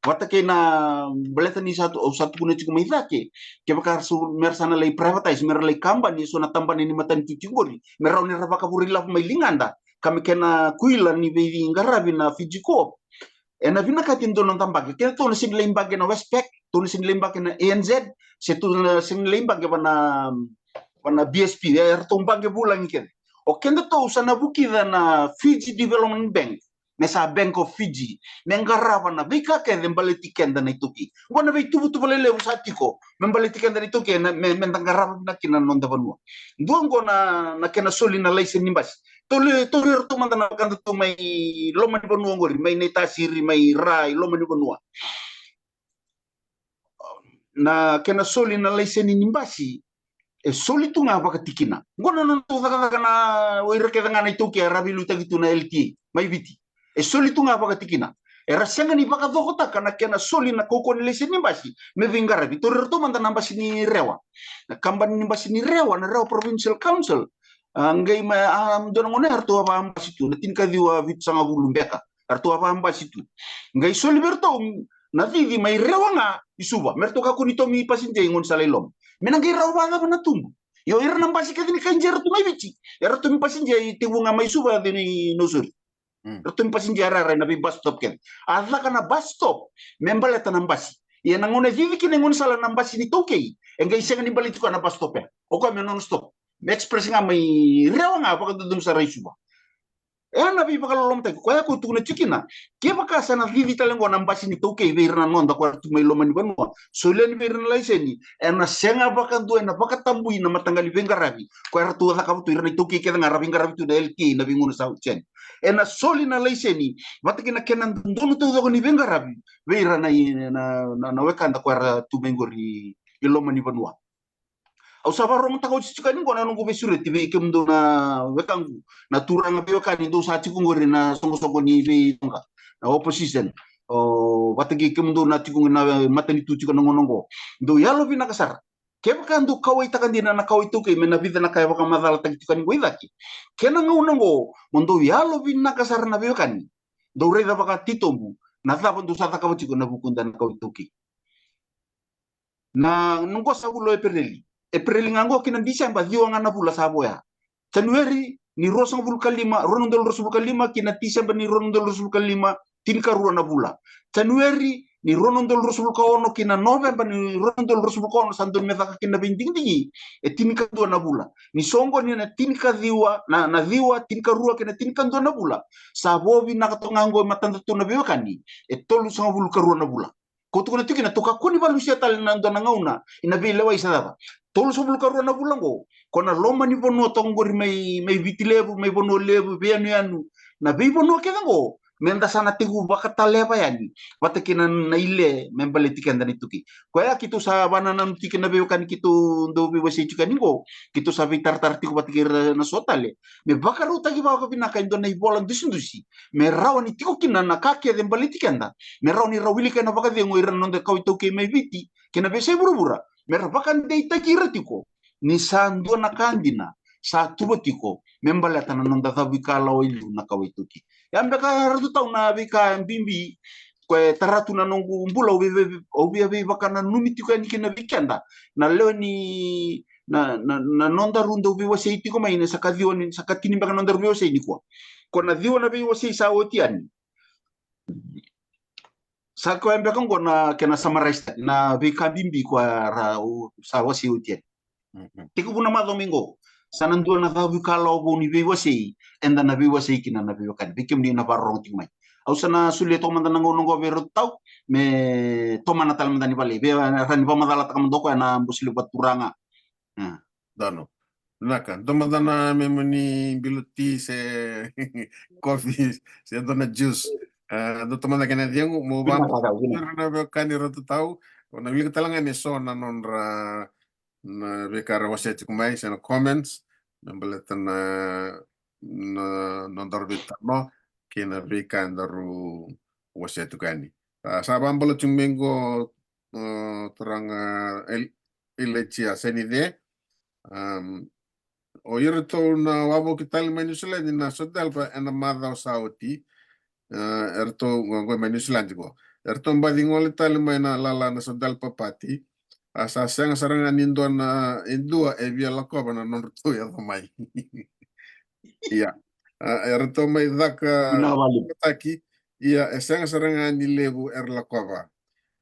Vata kei na baleta ni sa tu, au sa tukuna tiko mai cake. Kevaka so me ra sa na lai privatise, me ra lai kabani, so na tabana ni matanitu tiko qori. Me rawa ni ra vakavura ilavo mai ligada. Ka me kena kuila ni veiqaravi na Fiji Corp. Ena vinakati e dua na noda baqe. Keda tou na sega ni lai baqe na Westpac, tou na sega ni lai baqe na ANZ, se tou na sega ni lai baqe va na, va na BSP, e, eratou baqe vulagi kece. O keda tou sa na vukica na Fiji Development Bank, me sa Bank of Fiji, me qarava na veika kece baleti keda na iTaukei. Qo na veituvatuva lelevu sa tiko, me baleti keda na iTaukei, na, me, meda qarava vinaka kina na noda vanua. Dua qo na, na kena soli na laiseni ni basi. Tou le, tou iratou mada na wekada tou mai loma ni vanua qori, mai Naitasiri, mai Ra, i loma ni vanua. Na kena soli na laiseni ni basi, e soli tu ga vakatikina. Qo na nodratou cakacaka na, o ira kece ga na iTaukei era veiliutaki tu na LTA, mai Viti. E soli tu ga vakatikina. Era sega ni vakacokotaka na kena soli na kaukauwa ni laiseni ni basi me veiqaravi. Tou iratou mada na basi ni Rewa. Na kabani ni basi ni Rewa, na Rewa Provincial Council. A, qai mai, a, dua na gauna eratou a vakabasi tu, na tinikaciwa vitusagavulu beka. Eratou a vakabasi tu. Qai soli vei iratou na cici mai Rewa ga i Suva. Me ratou kakua ni tomi pasinija i gaunisala i loma. Me na qai rawa vakacava na tubu. Io, ira na basi kece ni kai jera tu mai Viti. Era tomi pasinija i tekivu ga mai Suva, yaco i Nausori. Mm. Era tomi pasinija rara ena vei bus stop kece. A caka na bus stop me baleta na basi. Ia na gauna e cici kina e gaunisala na basi ni iTaukei, e qai sega ni baleti koya na bus stop ya. O koya me non stop. Me express ga mai Rewa ga vakadodonu sara i Suva. E na veivakalolomataki, koya ko tukuna tiko kina. Kevaka sa na cici tale qo na basi ni iTaukei vei ira na noda ko era tu mai loma ni vanua, solia ni vei ira na laiseni, ena sega vakadua, ena vakatabui na mataqali veiqaravi ko eratou a cakava tu, ira na iTaukei kece ga ra veiqaravi tu na LTA na veigauna sa oti yani. Ena soli na laiseni vata kei na kena dodonu taucoko ni veiqaravi vei ira na, na, na, na wekada ko era tu mai qori i loma ni vanua. Au sa vakarogotaka oti tiko yani qo na noqu veisureti vei kemudou na wekaqu, na turaga veiwekani dou sa tiko qori na soqosoqo ni veiqaravi, na opposition. O, vata kei kemudou na tiko na matanitu tiko na gauna qo. Dou yalovinaka sara. Kevaka dou kauwaitaka dina na kawa iTaukei me na vica na ka e vakamacalataki tiko yani qo i cake. Kena gauna qo, mo dou yalovinaka sara na veiwekani. Dou raica vakatitobu, Na cava dou sa cakava tiko ena vukuda na kawa iTaukei? Na noqu sa vula o Epereli. Epereli ga qo kina Diseba, ciwa ga na vula sa vo ya. Janueri ni ruasagavulu ka lima, rua na udolu ruasagavulu ka lima, kina Diseba ni rua na udolu ruasagavulu ka lima, tinikarua na vula. Janueri ni rua na udolu ruasagavulu ka ono kina Noveba ni rua na udolu ruasagavulu ka ono, sa donu me caka kina na veidigidigi, e tinikadua na vula. Ni soqoni na tinikaciwa, na, na ciwa, tinikarua kei na tinikadua na vula, sa vo vinaka toka ga qo e matada tu na veiwekani, e tolusagavulu ka rua na vula. Ko tukuna tiko kina, tou kakua ni valusia tale na dua na gauna ina veilewai sa cava. Tolusagavulu ka rua na vula qo, ko na loma ni vanua toka qori mai, mai Viti Levu, mai Vanua Levu, veiyanuyanu, na veivanua kece qo, meda sa na tekivu vakataleva yani vata kei na, na ile me baleti keda na iTaukei. Koya keitou sa vakanananu tiko na veiwekani keitou dau veiwasei tiko yani qo, keitou sa veitaratara tiko vata kei ira na so tale, me vakarautaki vakavinaka e dua na ivola dusidusi me rawa ni tiko kina na ka kece e baleti keda, me rawa ni ra wilika ena vakacegu ira na noda kawa iTaukei mai Viti kei na veiyasai vuravura, me ra vakadeitaki ira tiko ni sa dua na ka dina sa tuva tiko me baleta na noda cavuikalawa e liu na kawa iTaukei. Ya beka, Ratu Tau, na veika bibi ko e tara tu na noqu bula, au via vei, au via veivakananumi tiko yani kina vei keda na lewe ni, na, na, na nodaru dau veiwasei tiko mai, na sa ka ciwa ni, sa ka tini beka na nodaru veiwasei nikua. Ko na ciwa na veiwasei sa oti yani, sa koya beka qo na kena summarize na veika bibi koya ra, au sa wasei oti yani. Mhm. Tekivu na macawa mai qo, sa na dua na cavuikalawa vou ni veiwasei eda na veiwasei kina na veiwekani. Vei kemuni na vakarorogo tiko mai, au sa na solia toka mada na gauna qo vei Ratu Tau me tomana tale mada ni vale, vei, ra ni vakamacalataka mada o koya na Bose Levu Vakaturaga. A. Donu. Vinaka, dua mada na memu ni bilo ti se kofi se dua na juice. A, dua mada kena cegu, mo va. Vinaka, vinaka. Ira na veiwekani, Ratu Tau, o na wilika tale ga ni so na nodra, na veika ra wasea tiko mai se na comments me baleta na, na nodaru veitalanoa kei na veika daru wasea tiko yani. A, sa vakabula tiko mai qo, a, turaga El-, Elijah Senice. Am, o iratou na wavoki tale mai Niusiladi na SODELPA ena macawa sa oti. A, eratou qo, qo mai Niusiladi qo, eratou baci gole tale mai na lala na SODELPA party. A, sa sega sara ga ni dua na, e dua e via lakova na nodratou yaco mai. Ia. A, eratou mai caka, vinaka vakalevu, taki. Ia, e sega sara ga ni levu era lakova.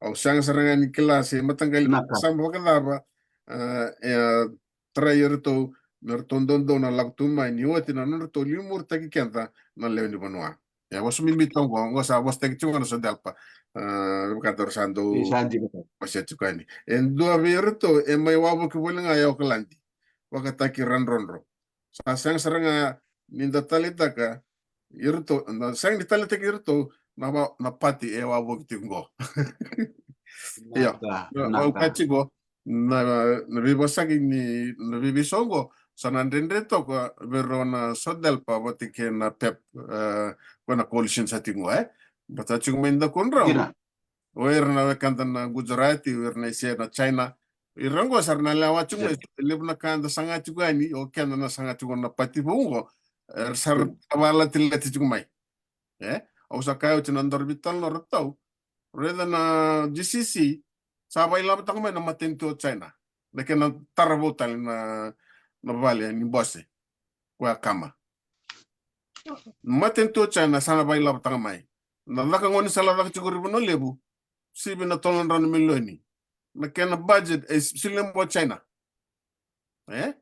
Au sega sara ga ni kila se mataqali, vinaka, vakasama vakacava, a, e tarai iratou me ratou dodonu na lako tu mai ni oti na nodratou liumuritaki keda na lewe ni vanua. E vosa bibi toka qo, qo sa vosataki tiko na SODELPA. A, vaka daru sa dau, e, sa dina ka, vosa tiko yani. E dua vei iratou e mai wavoki voli ga e Okaladi, vakataki Radrodro. Sa sega sara ga ni da taleitaka iratou, na sega ni taleitaki iratou na va-, na party e wavoki tiko qo. Ia, vinaka, na, vinaka, au kaya tiko, na, na veivosaki ni, na veiveisau qo sa na dredre toka vei rau na SODELPA vata kei na PEP, e, ko na coalition sa tiko qo, e. Baleta tiko mai dakudrau, dina, o ira na wekada na Gujarati, o ira na i se na China, ira qo sa ra na lewa tiko mai, levu na ka da saga tiko yani, o keda na saga tiko na party vou qo, era sa ra, mm, vakalatilati tiko mai. E, au sa kaya oti na nodaru veitalanoa, Ratu Tau, raica na GCC, sa vailavotaka mai na matanitu o China na kena tara vou tale na, na vale ni bose, koya kama. Matanitu o China sa na vailavotaka mai. Na caka gaunisala caka tiko i Vanua Levu, sivi na tolu na drau na milioni. Na kena budget e sili mai o China. E?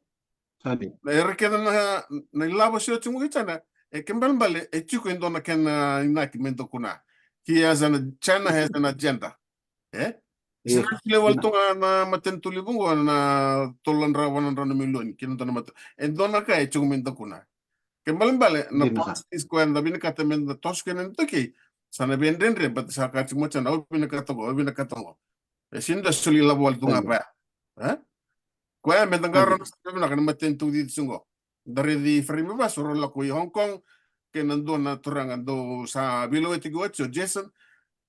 Sa dina. Na era kece na, na ilavo se oti mai kei China, e kena ibalebale e tiko e dua na kena inaki me dakuna. He has an, China has an agenda. E? Ia. Sa na levu, dina, tu ga na matanitu levu qo na tolu na drau, va na drau na milioni kina dua na mata. E dua na ka e tiko me dakuna. Kena ibalebale na, dina, policies koya eda vinakata me da toso kina na iTaukei, sa na veidredre, baleta sa kaya tiko mai o China, au vinakata qo, au vinakata qo. E sega ni da soli ilavo wale tu ga, sa dina, vaya. E? Koya me da qarauna sara vinaka na matanitu cici qo. Da raici Ifereimi Vasu, rau lako i Hong Kong kei na dua na turaga dau sa veilewaitaki oti, o Jason,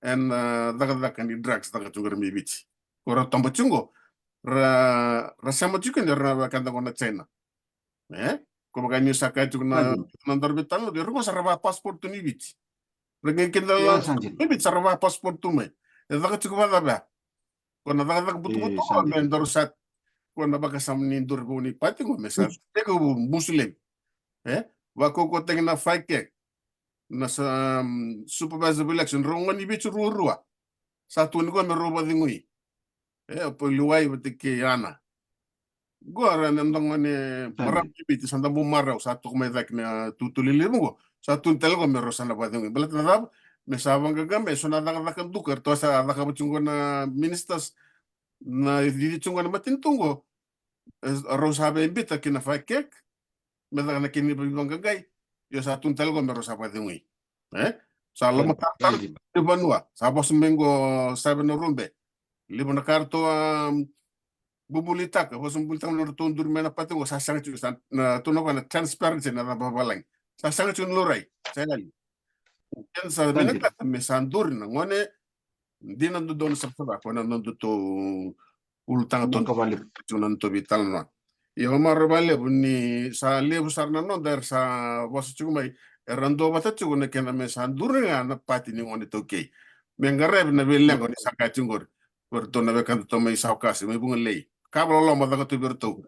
ena, a, cakacaka ni drugs caka tu qori mai Viti. Ko rau toba tiko qo, ra, ra sema tiko kina, ra vaka da qo na China. E? Ko vaka niu sa kaya tiko na, sa dina, na nodaru veitalanoa, era qo sa ra va passport tu ni Viti. Ra qai kidacala, io, sa dina. Maybe sa ra vaka passport tu mai. E caka tiko vakacava ya? Ko na cakacaka butobuto, io, sa dina. Me daru sa, ko na vakasama ni duri vou ni pati qo me sa tekivu busu levu. E vakaukauataki na FICAC, na sa, um, supervisor of election, rau gone ni Viti ruarua. Sa tukuni qo me rau vakacegui. E, o Pauliwai vata kei Ana. Qo era na dua gone marama ni Viti, sa da bau marau, sa toka mai cake na tutu lelevu qo. Sa tukuni tale qo me rau sa na vakacegui. Baleta na cava? Me sa vaqaqa me so na cakacaka duka eratou sa cakava tiko qo na ministers, na cici tiko qo na matanitu qo. E, rau sa via biuta ki na FICAC me caka na kena veivaqaqai. Io, sa tukuni tale qo me rau sa vakacegui. E? Sa lomatarotaro ni vanua. Sa vosa mai qo Save Narube. Levu na ka ratou a bubulitaka, vosa bubulitaka na ratou duri mai na pati qo, sa sega tiko, sa na, ratou na vaka na transparency na cava vavalagi. Sa sega tiko ni laurai. Sa yali. Keda sa vinakata me sa duri na gone dina dodonu savasava, ko na nodatou ulutaga, toka vakalevu tiko na nodatou veitalanoa. Io, marau vakalevu ni sa levu sara na noda era sa vosa tiko mai, era duavata tiko na kena me sa duri ga na pati ni gone iTaukei. Me qaravi na veileqa ni sa kaya tiko qori. Ko iratou na wekadatou mai Saukasi, mai Vugalei. Ka vakaloloma caka tu vei iratou.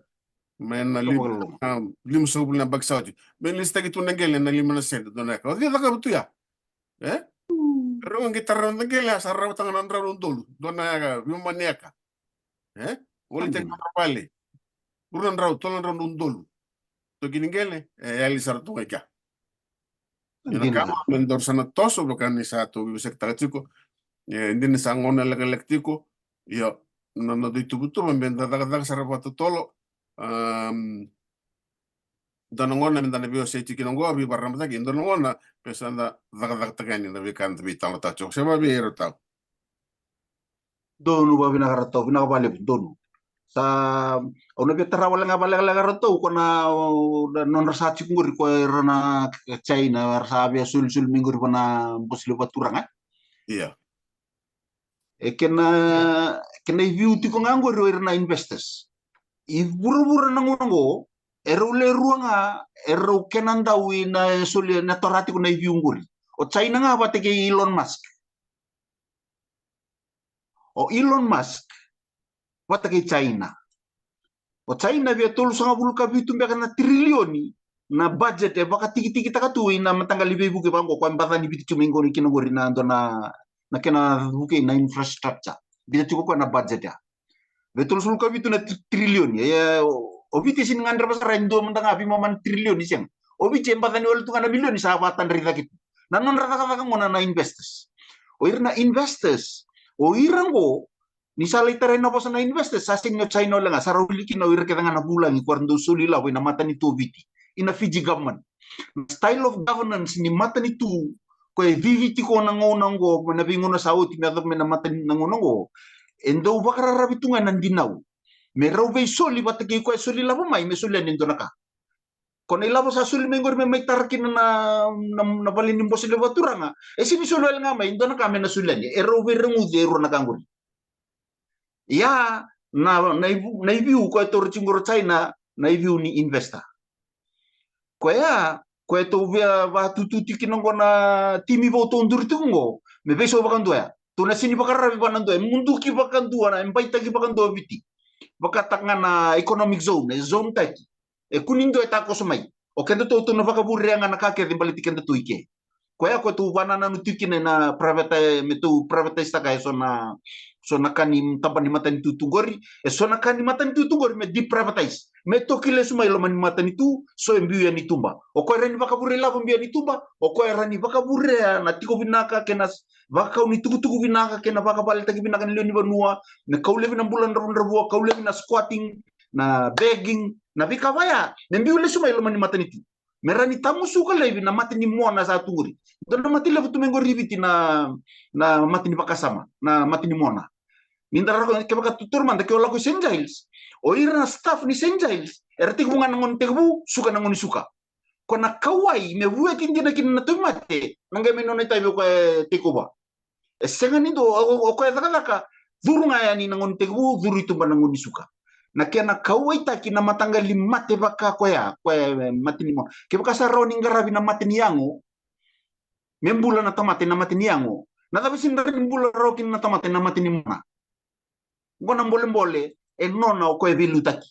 Mai na lima, a, limasagavulu na yabaki sa oti. Me lisitaki tu na qele na lima na sede, dua na eka. O cei cakava tu ya? E? Rau qai tara na qele, sa rawata ga na drau na udolu. Dua na eka, veimama ni eka. E? Volitaki na vale. Rua na drau, tolu na drau na udolu. Toki ni qele, e yali sara tu ga i kea. Io, na ka me daru sa na toso, vaka ni sa tou veiwasekitaka tiko. E, dina sa gauna lekaleka tiko. Io, na noda ituvatuva me da cakacaka sara vakatotolo. Am, dua na gauna me da na veiwasei tiko kina qo, veivakararamataki, dua na gauna me sa da cakacakataka yani na veika eda veitalanoataka tiko. Se vavei iratou. Donu, vakavinaka ratou, vinaka vakalevu, donu. Sa, au na via tara wale ga vakalekaleka ratou, ko na, o, na nodra sa tiko qori, ko ira na China, era sa via solisoli mai qori vua na Bose Levu Vakaturaga. Ia. E kena, kena iviu tiko ga qori o ira na investors. I vuravura na gauna qo, e rau le rua ga, e rau kena dau i na soli, na tara tiko na iviu qori. O China ga vata kei Elon Musk. O Elon Musk vata kei China. O China via tolusagavulu ka vitu beka na tirilioni na budget e vakatikitikitaka tu i na mataqali veivuke vaqo, ko e baca ni viti tiko mai qori kina qori na dua na, na kena vukei na infrastructure. Vita tiko ko na budget ya. Via tolusagavulu ka vitu na tri-, tirilioni. E, o, o Viti e sini gadreva sara e dua mada ga veimama na tirilioni, sega. O Viti e baca ni wale tu ga na milioni sa vakatadrai cake tu. Na nodra cakacaka gona na investors. O ira na investors, o ira qo, ni sa lai tarai na vosa na investors, sa sega ni o China wale ga, sa rau wili kina o ira kece ga na vulagi ko era dau soli lavo i na matanitu o Viti, i na Fiji government. Na style of governance ni matanitu ko e vivi tiko na gauna oqo, mai na veigauna sa oti me yacova mai na matanitu na gauna oqo, e dau vakararavi tu ga e na dinau. Me rau veisoli vata kei ko e soli lavo mai, me soli yani e dua na ka. Ko na ilavo sa soli mai qori me mai tara kina na, na, na vale ni Bose Levu Vakaturaga, e sini soli wale ga mai e dua na ka me na soli yani. E rau veireguci e rua na ka qori. Ia, na, na ivu, na iviu ko e taura tiko qori o China, na iviu ni investor. Koya, koya tou via vakatututi kina qo na timi vou tou duri tiko qo, me veisau vakadua ya. Tou na sini vakararavi vua na dua, e muduki vakadua na, e baitaki vakadua o Viti. Vakataka ga na economic zone, e zone taki. E kua ni dua e takoso mai. O kedatou tou na vakavurea ga na ka kece baleti kedatou i ke. Koya ko tou vanananu tiko kina na private, me tou privatise taka e so na, so na ka ni taba ni matanitu tu qori, e so na ka ni matanitu tu qori me deprivatise. Me toki lesu mai loma ni matanitu, so e biu yani tuba. O koya rawa ni vakavurea ilavo biu yani tuba, o koya rawa ni vakavurea na tiko vinaka kei na s-, vakau ni tukutuku vinaka kei na vakavaletaki vinaka ni lewe ni vanua, me kau laivi na bula dravudravua, kau laivi na squatting, na begging, na veika vaya, me biu lesu mai loma ni matanitu. Me rawa ni tamusuka laivi na mate ni mona sa tu qori. Dua na mate levu tu mai qori i Viti na, na mate ni vakasama, na mate ni mona. Ni da raica kevaka tou taura mada ke o lako i Saint Giles, o ira na staff ni Saint Giles, era tekivu ga na gauna ni tekivu, suka na gauna ni suka. Ko na kauwai me vueti dina kina na tauvimate, na qai mai nona itavi o koya e take over. E sega ni dua, o, o, o koya e cakacaka, curu ga yani na gauna ni tekivu, curu i tuba na gauna ni suka. Na kena kauwaitaki na mataqali mate vaka koya, koya e mate ni mona. Kevaka sa rawa ni qaravi na mate ni yago, me bula na tamata ena mata ni yago. Na cava sina rawa ni bula rawa kina na tamata ena mata ni mona? Qo na bolebole e nona o koya e veiliutaki.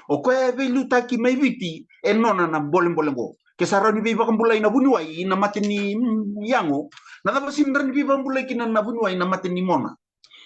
O koya e veiliutaki mai Viti e nona na bolebole qo. Ke sa rawa ni veivakabulai na vuniwai ina mata ni, mm, yago, na cava sina rawa ni veivakabulai kina na vuniwai ina mata ni mona?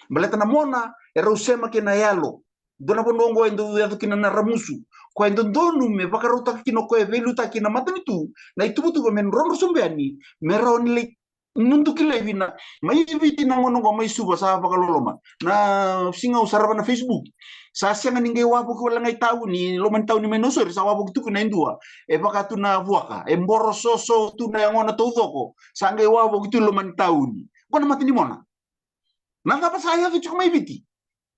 Baleta na mona e rau sema kei na yalo. Dua na vanua qo e dau yaco kina na ramusu. Koya e dodonu me vakarautaka kina o koya e veiliutaki ina matanitu na ituvatuva me drodro sobu yani, me rawa ni lai nuduki laivi na, mai Viti na gauna qo mai Suva sa vakaloloma. Na siga au sarava na Facebook, sa sega ni qai wavoki wale ga i tauni, loma ni tauni mai Nausori, sa wavoki tu kina e dua. E vaka tu na vuaka, e borososo tu na yagona taucoko, sa qai wavoki tu loma ni tauni. Qo na mata ni mona. Na cava sa yaco tiko mai Viti?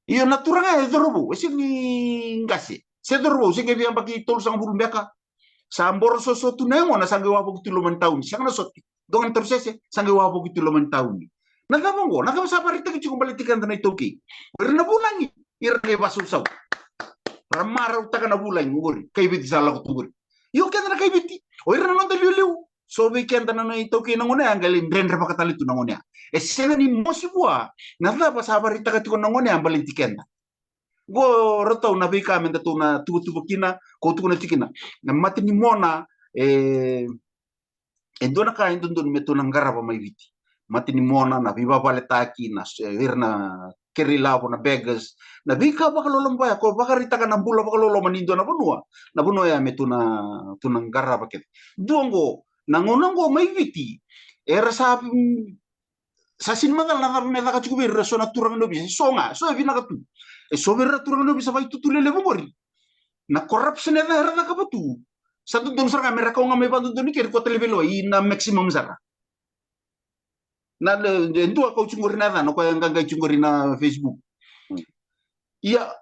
Io, na turaga e cauravou, e sega ni qase. Se cauravou, se qai via yabaki tolusagavulu beka. Sa borososo tu na yagona, sa qai wavoki tu loma ni tauni. Sega na sote. Dua ga na tausese, sa qai wavoki tu loma ni tauni. Na cava qo? Na cava sa vakaraitaki tiko baleti keda na iTaukei? O ira na vulagi, ira qai vasausau. Ra marautaka na vulagi qori. Kai Viti sa lako tu qori. Io, keda na kai Viti, o ira na noda liuliu. So vei keda na, na iTaukei na gauna ya, qai lai dredrevaka tale tu na gauna ya. E sega ni mosi vua na cava sa vakaraitaka tiko na gauna ya baleti keda. Qo ratou na veika me datou na tuvatuva kina, ko tukuna tiko kina. Na mata ni mona, e, e dua na ka e dodonu me tou na qarava mai Viti. Mata ni mona, na veivavaletaki, na s-, e, ira na kere ilavo, na beggars, na veika vakaloloma vaya, ko vakaraitaka na bula vakaloloma ni dua na vanua, na vanua ya me tou na, tou na qarava kece. Dua qo, na gauna qo mai Viti, era sa, mm, sa sini macala na cava me caka tiko vei ira so na turaga ni ovisa, so ga, so e vinaka tu. E so vei ira na turaga ni ovisa vaitutu lelevu qori. Na corruption e ca-, era cakava tu. Sa dodonu sara ga me ra kau ga mai vadodonu kei ira ko tale vei lewa, i na maximum sara. Na, e, e dua kau tiko qori na yacana, koya e qaqai tiko qori na Facebook. Mm. Ia,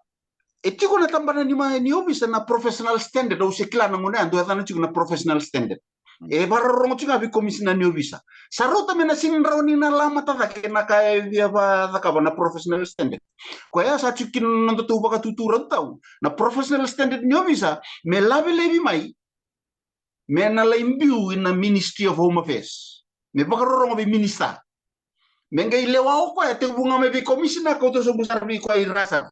e tiko na tabana ni ma-, ni ovisa na professional standard, au se kila na gauna ya, dua yacana tiko na professional standard. Mm. E vakarorogo tiko ga vei komisina ni ovisa. Sa rauta me na sini rawa ni na lamata cake na ka e via vacakava na professional standard. Koya sa tiko kina na nodatou vakatutu rautau. Na professional standard ni ovisa, me lave laivi mai, me na lai biu ina Ministry of Home Affairs. Me vakarorogo vei minisita. Me qai lewa o koya, tekivu ga mai vei komisina, kauta sobu sara vei koya i ra sara.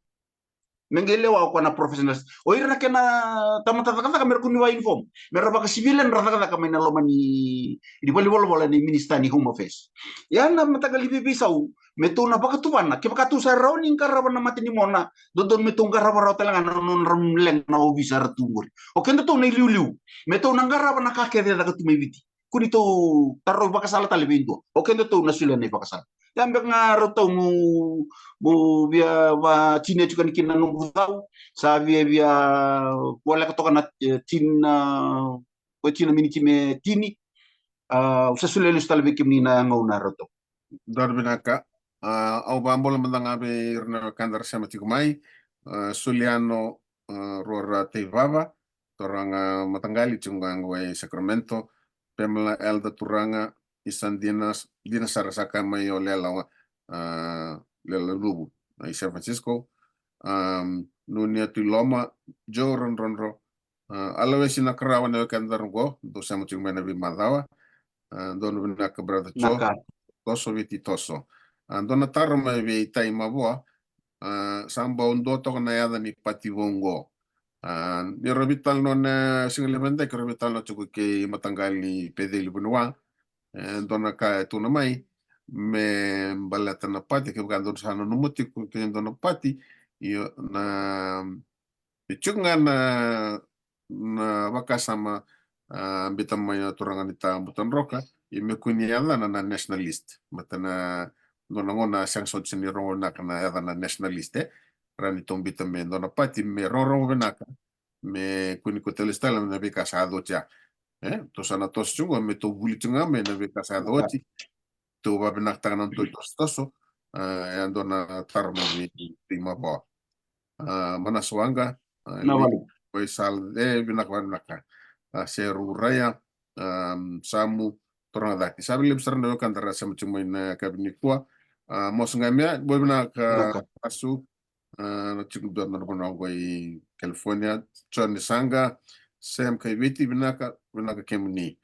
Me qai lewa o koya na professionals. O ira na kena tamata cakacaka me ra kua ni vakauniform. Me ra vakacivilian ra cakacaka mai na loma ni, ni valenivolavola ni Minister ni Home Affairs. Ia na mataqali veiveisau, me tou na vakatuvana, kevaka tou sa rawa ni qarava na mata ni mona, dodonu me tou qarava rawa tale ga na nodra leqa na ovisa era tu qori. O kedatou na iliuliu, me tou na qarava na ka kece e caka tu mai Viti. Kua ni tou tarovi vakasala tale vei dua. O kedatou na solia na ivakasala. Ia beka ga ratou mo, mo via vakatini tiko yani kina na noqu cau, sa via, via voleka toka na, e, tini na, ko tini na miniti me tini. A, au sa solia lesu tale vei kemuni na gauna ratou. Donu vinaka. A, au vakabula mada ga vei ira na wekada ra sema tiko mai. A, Suliano, a, Rora Teivava, turaga mataqali tiko ga qo e Sacramento, Pamela Elder, turaga isa dina, dina sara sa kaya mai o Lela, a, Lela Luvu, a, i San Francisco. A, Nunia Tuiloma, Joe Rodrodro, a, Alawesi Nakarawa, na wekada qo dou sema tiko mai na veimacawa. A, donu vinaka brother Joe. Vinaka. Toso Viti toso. A, dua na taro mai vei Tai Mavoa. A, sa bau dua toka na yaca ni pati vou qo. A, ni ra veitalanoa na siga levu edai, ke ra veitalanoa tiko kei mataqali Peceli Vuniwa. E dua na ka e tukuna mai me baleta na pati, kevaka dou sa nanuma tiko kei dua na pati, io na, e tiko ga na, na vakasama, a, biuta mai na turaga ni Tabutadroka, io me kua ni yacana na nationalist. Baleta na dua na gauna sega soti ni rogo vinaka na yaca na nationalist, e. Rawa ni tou biuta me dua na pati me rogorogo vinaka, me kua ni kauta lesu tale mai na veika sa yaco oti ya. E, tou sa na toso tiko qo me tou vuli tiko ga mai na veika sa yaco oti. Tou vavinakataka na nodatou itosotoso. A, e dua na taro mai vei Tai Mavoa. A, Manasa Waqa, a, Navali. Oi, sa e vinaka, vavinaka. A, Seru Raya, a, Samu, turaga cati. Sa vei levu sara na wekada ra sema tiko mai na yakavi nikua. A, Mosa Qamea, boi vinaka. Vinaka. Asu, a, na tiko dua na vanua qo i California. John Nisaqa, Sam Kaiviti, vinaka, vinaka kemuni.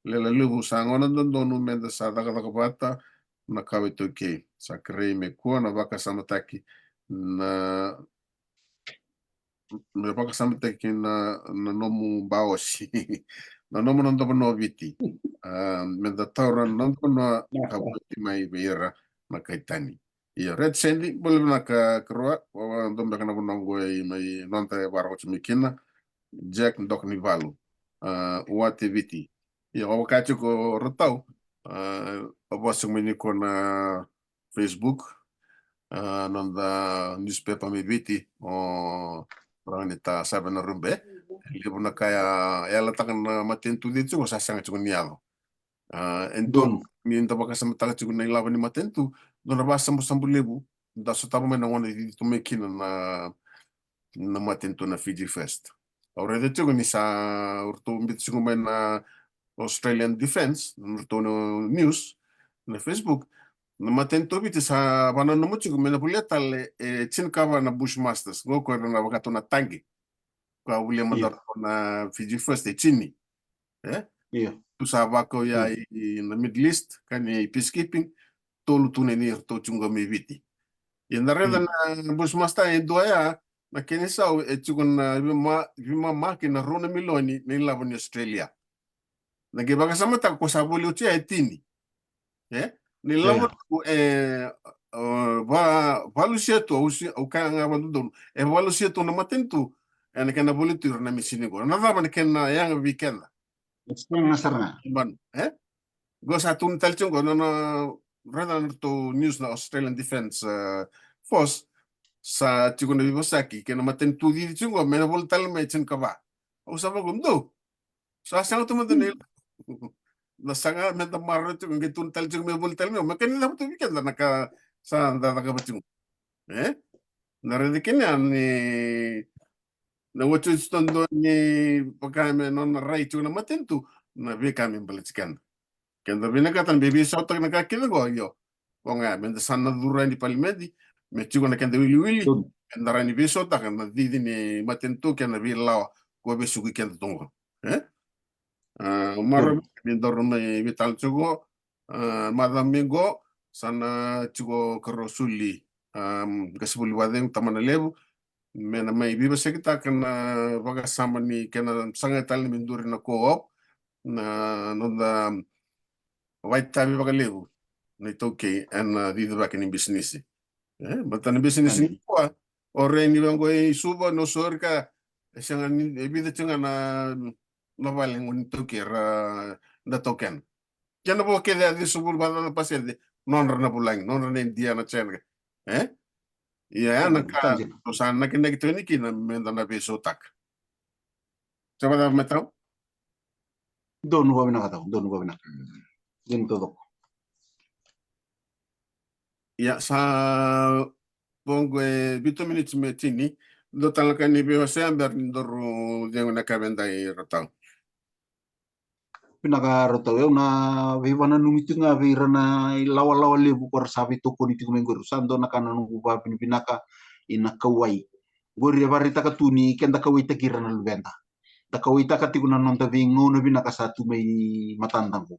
Lewe levu, sa gauna dodonu meda sa cakacaka vata na kawa iTaukei. Sa kerei me kua na vakasamataki na me vakasamataki na, na nomu baosi. Na nomu, noda vanua o Viti. A, meda taura na noda vanua ka voti mai vei ira na kai tani. Ia, Red Sandy, bula vinaka karua, au dau beka na vanua oqo e mai noda e vara oti mai kina. Jack Doknivalu, a, Wate Viti. Ia, au vaka tiko Ratau, a, au vosa mai ni ko na Facebook, a, noda newspaper mai Viti, o raga ni ta save na rube. E levu na ka ya, e yalataka na matanitu cici tiko, sa sega tiko ni yaco. A, e donu, ni da vakasamataka tiko na ilavo ni matanitu, dua na vasabusabu levu, da sotava mai na gauna cici tu mai kina na, na matanitu na Fiji First. Au raica tiko ni sa, o ratou biuta tiko mai na Australian Defence, na ratou na news, na Facebook, na matanitu o Viti sa vananuma tiko me na volia tale e tinikava na Bushmasters, qo ko ira na vakatou na tagi. Ko a volia mada ratou na Fiji First e tini. E? Io. Tu sa vakau ya i na Middle East, ka ni peacekeeping, tolu tu na ni ratou tiko mai Viti. Ia na raica na Bushmaster e dua ya, na kena isau e tiko na veima-, veimama kei na rua na milioni na ilavo ni Australia. Na qai vakasamataka ko sa voli oti ya e tini. E? Na ilavo tu e, e, va-, valusia tu, au si-, au kaya ga vadodonu, e valusia tu na matanitu ena kena voli tu ira na misini qo. Na cava na kena yaga vei keda? Sega sara ga. Manu, e? Qo sa tukuni tale tiko qo, na, na, raica na ratou news na Australian Defence, e, Force, sa tiko na veivosaki kei na matanitu cici tiko qo me na voli tale mai e tinikava. Au sa vakau, dou. Sa sega tu mada na ilavo. Na saga me da maroroya tiko, qai tukuni tale tiko me voli tale mai. Me kena ilavo tu vei keda na ka sa da cakava tiko. E? Na raica kina ni na otioti dodonu ni vaka me nona rai tiko na matanitu, na veika me baleti keda. Keda vinakata me veisautaka na ka kece qo, io. Qo ga, me da sa na curu yani i palimedi, me tiko na keda wiliwili, me da rawa ni veisautaka na cici ni matanitu kei na veilawa ko vesuki keda tu qo. E? A, marau ni daru mai veitalanoa tiko, a, macawa mai qo, sa na tiko karua soli, a, qasenivuli vakacegu, tamana levu, me na mai veivosakitaka na vakasama ni kena sagai tale me duri na co-op, na noda vakaitavi vakalevu na iTaukei ena cicivaki ni bisinisi. E, baleta na bisinisi nikua, o rai ni vaqo i Suva, North America, e sega ni, e vica tiko ga na, na vale qo ni taukei ra da taukena. Kena vo kece a ciwasagavulu vakacaca na pasede nodra na vulagi, nodra na Idia, na China. E? Ia, ya na ka, sa nakinaki tiko yani kina me da na veisautaka. Sa vacava mai tau? Donu vakavinaka tau, donu vakavinaka. Donu taucoko. Ia, sa vo qo e vitu miniti me tini, dua tale na ka ni veiwasei bera ni daru cegu na ka vei Ratau. Vinaka Ratau, au na veivakananumi tiko ga vei ira na ilawalawa levu ko ra sa veitokoni tiko mai qori. Sa dua na ka na noqu vakavinavinaka ina kauwai. Qori e vakaraitaka tu ni keda kauwaitaki ira na luveda. Da kauwaitaka tiko na noda veigauna vinaka sa tu mai matada qo.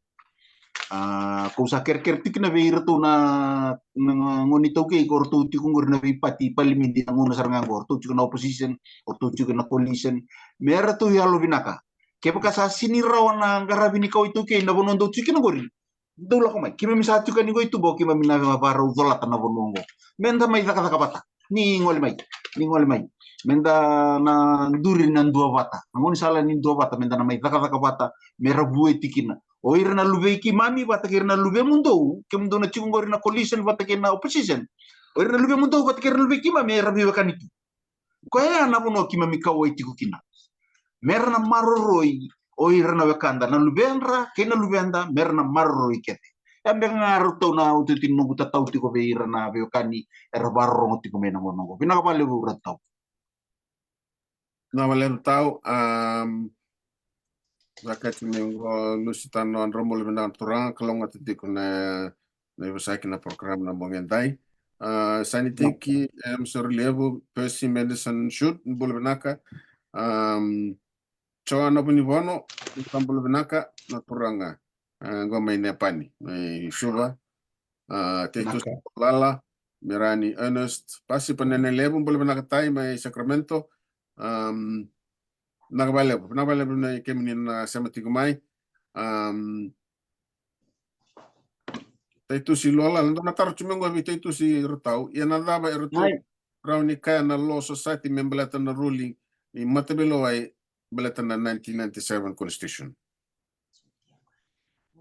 A, kau sa kerekere tiko kina vei iratou na, na gone iTaukei ko ratou tiko qori na veipati palimedi na gauna sara ga qo. Ratou tiko na opposition, ratou tiko na coalition. Me ratou yalovinaka. Kevaka sa sini rawa na qaravi ni kawa iTaukei na vanua dou tiko kina qori, dou lako mai. Keimami sa tiko yani qo i tuba, keimami na vakarau colata na vanua qo. Me da mai cakacaka vata. Ni gole mai, ni gole mai. Me da na duri na duavata. Na gaunisala ni duavata, me da na mai cakacaka vata, me ra vueti kina. O ira na luve i keimami vata kei ira na luvemudou, kemudou na tiko qori na coalition vata kei na opposition. O ira na luvemudou vata kei ira na luve i keimami, era veiwekani tu. Koya na vanua keimami kauwai tiko kina. Me ra na maroroi o ira na wekada, na luvedra kei na luveda, me ra na maroroi kece. Ya beka ga Ratau na iotioti ni noqu tatau tiko vei ira na veiwekani era vakarorogo tiko mai na gauna oqo. Vinaka vakalevu Ratau. Vinaka vakalevu Ratau. Am, sa kati me qo Lusitano Adrobula, vinaka na turaga, kalougata tiko na, na ivosaki na program na bogi edai. A, Sanitiki, em, Sorilevu, Percy Madison Shoot, bula vinaka. Am, Joana Vunivono, ni sa bula vinaka na turaga. E, qo mai Nepani, mai Suva. A, Titus Lala, Mirani Ernest, Pasipa Nene Levu, bula vinaka Tai mai Sacramento. Am, vinaka vakalevu, vinaka vakalevu na kemuni na sema tiko mai. Am, Taitusi Lola, na dua na taro tu me qo vei Taitusi Rotau, ia na cava e ratou rawa ni kaya na Law Society me baleta na ruling ni mataveilewai baleta na nineteen ninety-seven constitution.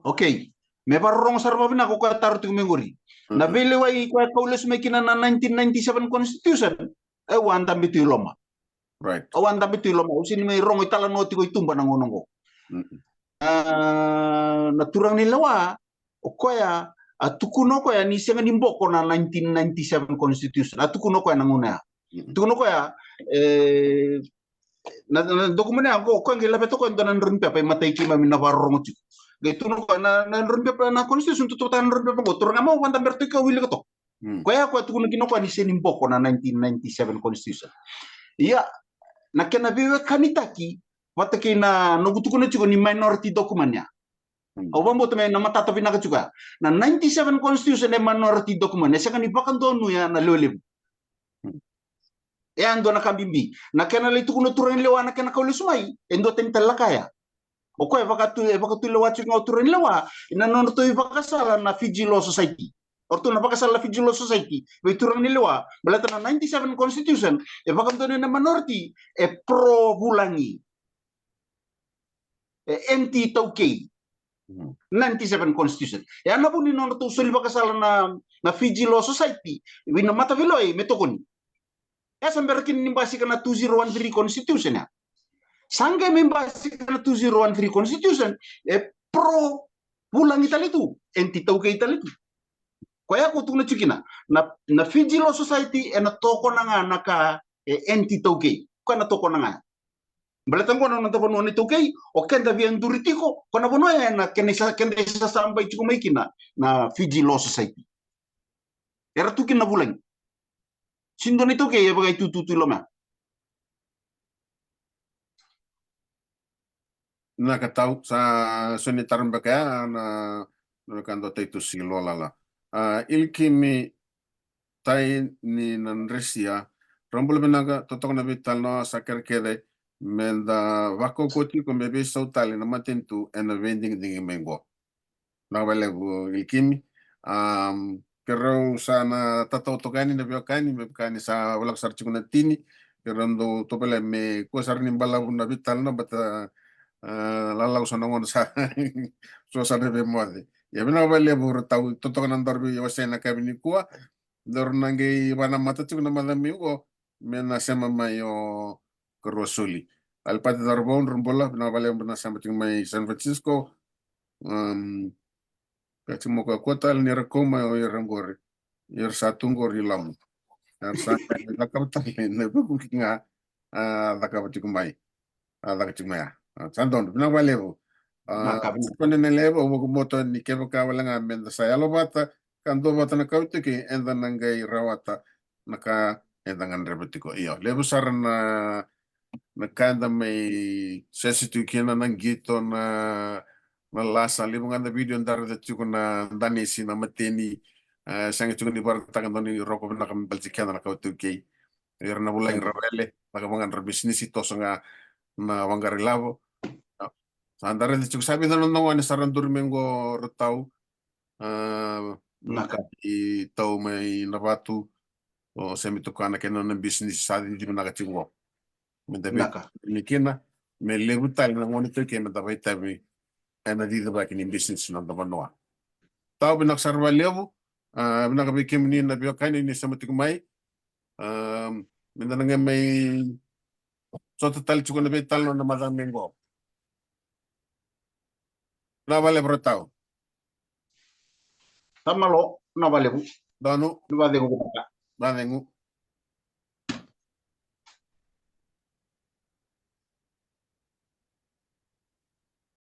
Okay. Me vakarorogo sara vakavinaka o koya taro tiko mai qori. Na veilewai koya kau lesu mai kina na nineteen ninety-seven constitution, au a dabe tu i loma. Right. Au a dabe tu i loma, au sega ni mai rogo italanoa tiko i tuba na gauna oqo. A, na turaga ni lewa, o koya a tukuna o koya ni sega ni boko na nineteen ninety-seven constitution. A tukuna o koya na gauna ya. Tukuna o koya, e, na, na dokumeni ya qo, o koya qai laveta o koya e dua na drau ni pepa, e matai keimami na vakarorogo tiko. Qai tukuna o koya na, na drau ni pepa, na constitution tu, tu, tu, na drau ni pepa qo, turaga, mo vada bera tu, iko wilika toka. Koya, koya tukuna kina o koya ni sega ni boko na nineteen ninety-seven constitution. Ia, na kena veiwekanitaki vata kei na noqu tukuna tiko ni minority document ya. Au vakabauta me na matata vinaka tiko ya. Na ninety-seven constitution e minority document, e sega ni vakadonuya na lewe levu. E a dua na ka bibi. Na kena lai tukuna turaga ni lewa na kena kau lesu mai, e dua tani tale na ka ya. O koya e vakatu, e vakatulewa tiko ga o turaga ni lewa ina nodratou ivakasala na Fiji Law Society. O ratou na vakasala na Fiji Law Society vei turaga ni lewa baleta na ninety-seven constitution, e vakadonuya na minority, e pro vulagi, e anti taukei. Ninety-seven constitution. E a na vu ni nodratou soli vakasala na, na Fiji Law Society vei na mataveilewai me tokoni. E sa bera kina ni basika na two zero one three constitution ya. Sa qai mai basika na two zero one three constitution, e pro vulagi tale tu, anti taukei tale tu. Koya ko tukuna tiko kina na, na Fiji Law Society ena tokona ga na ka e anti taukei. Koya na tokona ga. Baleta qo na noda vanua na iTaukei, o keda via duri tiko ko na vanua ya ena kena isa, keda isasabai tiko mai kina na Fiji Law Society. Era tu kina na vulagi. Sega ni dua na iTaukei e vakaitutu tu i loma ya. Na ka tau sa so ni tara beka ya na, na ka dua Taitusi Lola. A, Ilkimi Tai ni na Dresia, rau bula vinaka, totoka na veitalanoa sa kerekere me da vakaukauwa tiko me veisau tale na matanitu ena veidigidigi mai qo. Vinaka vakalevu Ilkimi. Am, keirau sa na tatau toka yani na veiwekani, me vaka ni sa voleka sara tiko na tini, keirau dau tovolea me kua sara ni balavu na veitalanoa, baleta, a, lalau so na gauna sa so sara na veimoce. Ia vinaka vakalevu Rotau, totoka na daru veiwasei ena yakavi nikua. Daru na qai vakanamata tiko na macawa mai qo me na sema mai o Karua Soli. Alipati Caravou, drau bula, vinaka vakalevu na sema tiko mai San Francisco. Am, ka tiko mo ka kua tale ni ra kau mai o ira qori. Ira sa tu qori i loma. Era sa qai cakava tale na veivuke ga a cakava tiko mai. A caka tiko mai ya. A, sa donu, vinaka vakalevu. A, Naka, vinaka. Sa kena levu, au vakamoto ni kevaka wale ga me da sa yalo vata ka dua vata na kawa iTaukei, eda na qai rawata na ka eda gadreva tiko. Io, levu sara na, na ka eda mai sese tiko kina, na qito, na, na lasa, levu ga na vidio da raica tiko na danisi, na mateni, e, sega tiko ni vakaraitaka dua ni roka vinaka me baleti keda na kawa iTaukei. Ira na vulagi ra wele, caka vaqara bisinisi, toso ga na vaqara ilavo. Sa da raica tiko sa vica na noda gone sa ra duri mai qo Rotau. A, Naka. I tau mai na vatu, o semi tukana kei na nona bisinisi sa cici vinaka tiko qo. Me da vei-, Naka. Ni kina, me levu tale na gone iTaukei me da vakaitavi ena cicivaki ni bisinisi na noda vanua. Tau, vinaka sara vakalevu, a, vinaka vei kemuni na veiwekani ni sema tiko mai. A, me da na qai mai sota tale tiko na veitalanoa na macawa mai qo. Vinaka vakalevu Rotau. Tamalo, vinaka vakalevu. Donu. Vinaka vakalevu. Vakalevu.